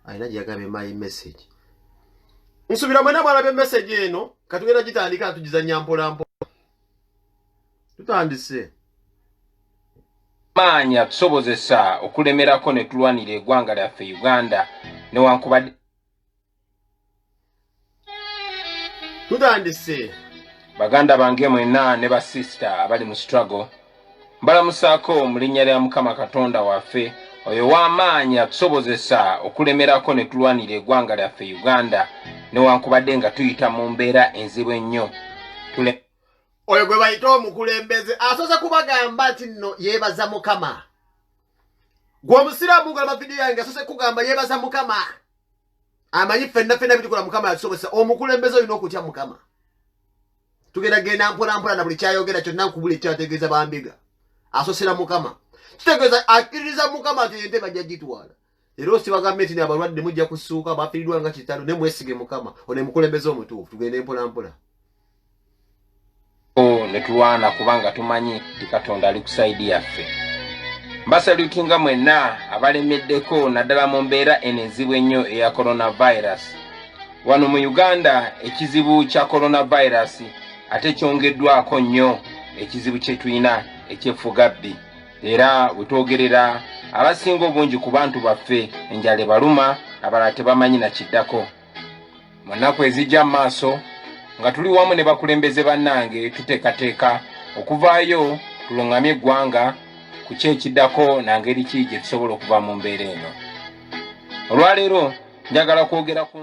alina gye yagambye my message. Nsuubira mwena mwalabye message eno katugenda gitandika tugizannya mpola mpola tutandise. Maanyi atusobozesa okulemerako ne tulwanira eggwanga lyaffe Uganda newankubadde tutandise. Baganda bange mwenna ne basisita abali mu struggle mbalamusaako mu linnya lya Mukama Katonda waffe oyo w'amaanyi atusobozesa okulemerako ne tulwanira eggwanga lyaffe Uganda newankubadde nga tuyita mu mbeera enzibu ennyo. Oyo gwe bayita omukulembeze asoose kubagamba nti nno yeebaza Mukama. Gwe omusiraamu ng'olaba vidiyo yange asoose kugamba yeebaza Mukama. Amanyi ffenna ffenna bitukola Mukama yatusobozesa. Omukulembeze olina okutya Mukama. Tugenda genda mpola mpola na buli kyayogera kyonna nkubula ekyategeeza bambiga. Asosera Mukama. Kitegeeza akkiririza Mukama nti entebe ajja gitwala. Era osibagambye nti abalwadde mujja kusuuka, bafiiriddwa nga kitalo, ne mwesige Mukama. Ono emukulembeze omutuufu. Tugende mpola mpola. Ne tulwana kubanga tumanyi nti Katonda ali ku side yaffe. Mbasalutinga mwenna abalemeddeko, naddala mu mbeera eno enzibu ennyo eya coronavirus. Wano mu Uganda ekizibu kya coronavirus ate kyongeddwako nnyo ekizibu kye tulina eky'effugabbi. Era we twogerera, abasinga obungi ku bantu baffe enjala ebaluma, abalala tebamanyi na kiddako. Mu nnaku ezijja mu maaso, nga tuli wamu ne bakulembeze bannange, tuteekateeka okuvaayo tuluŋŋamye eggwanga ku ki ekiddako na ngeri ki gye tusobola okuva mu mbeera eno. Olwaleero njagala kwogera ku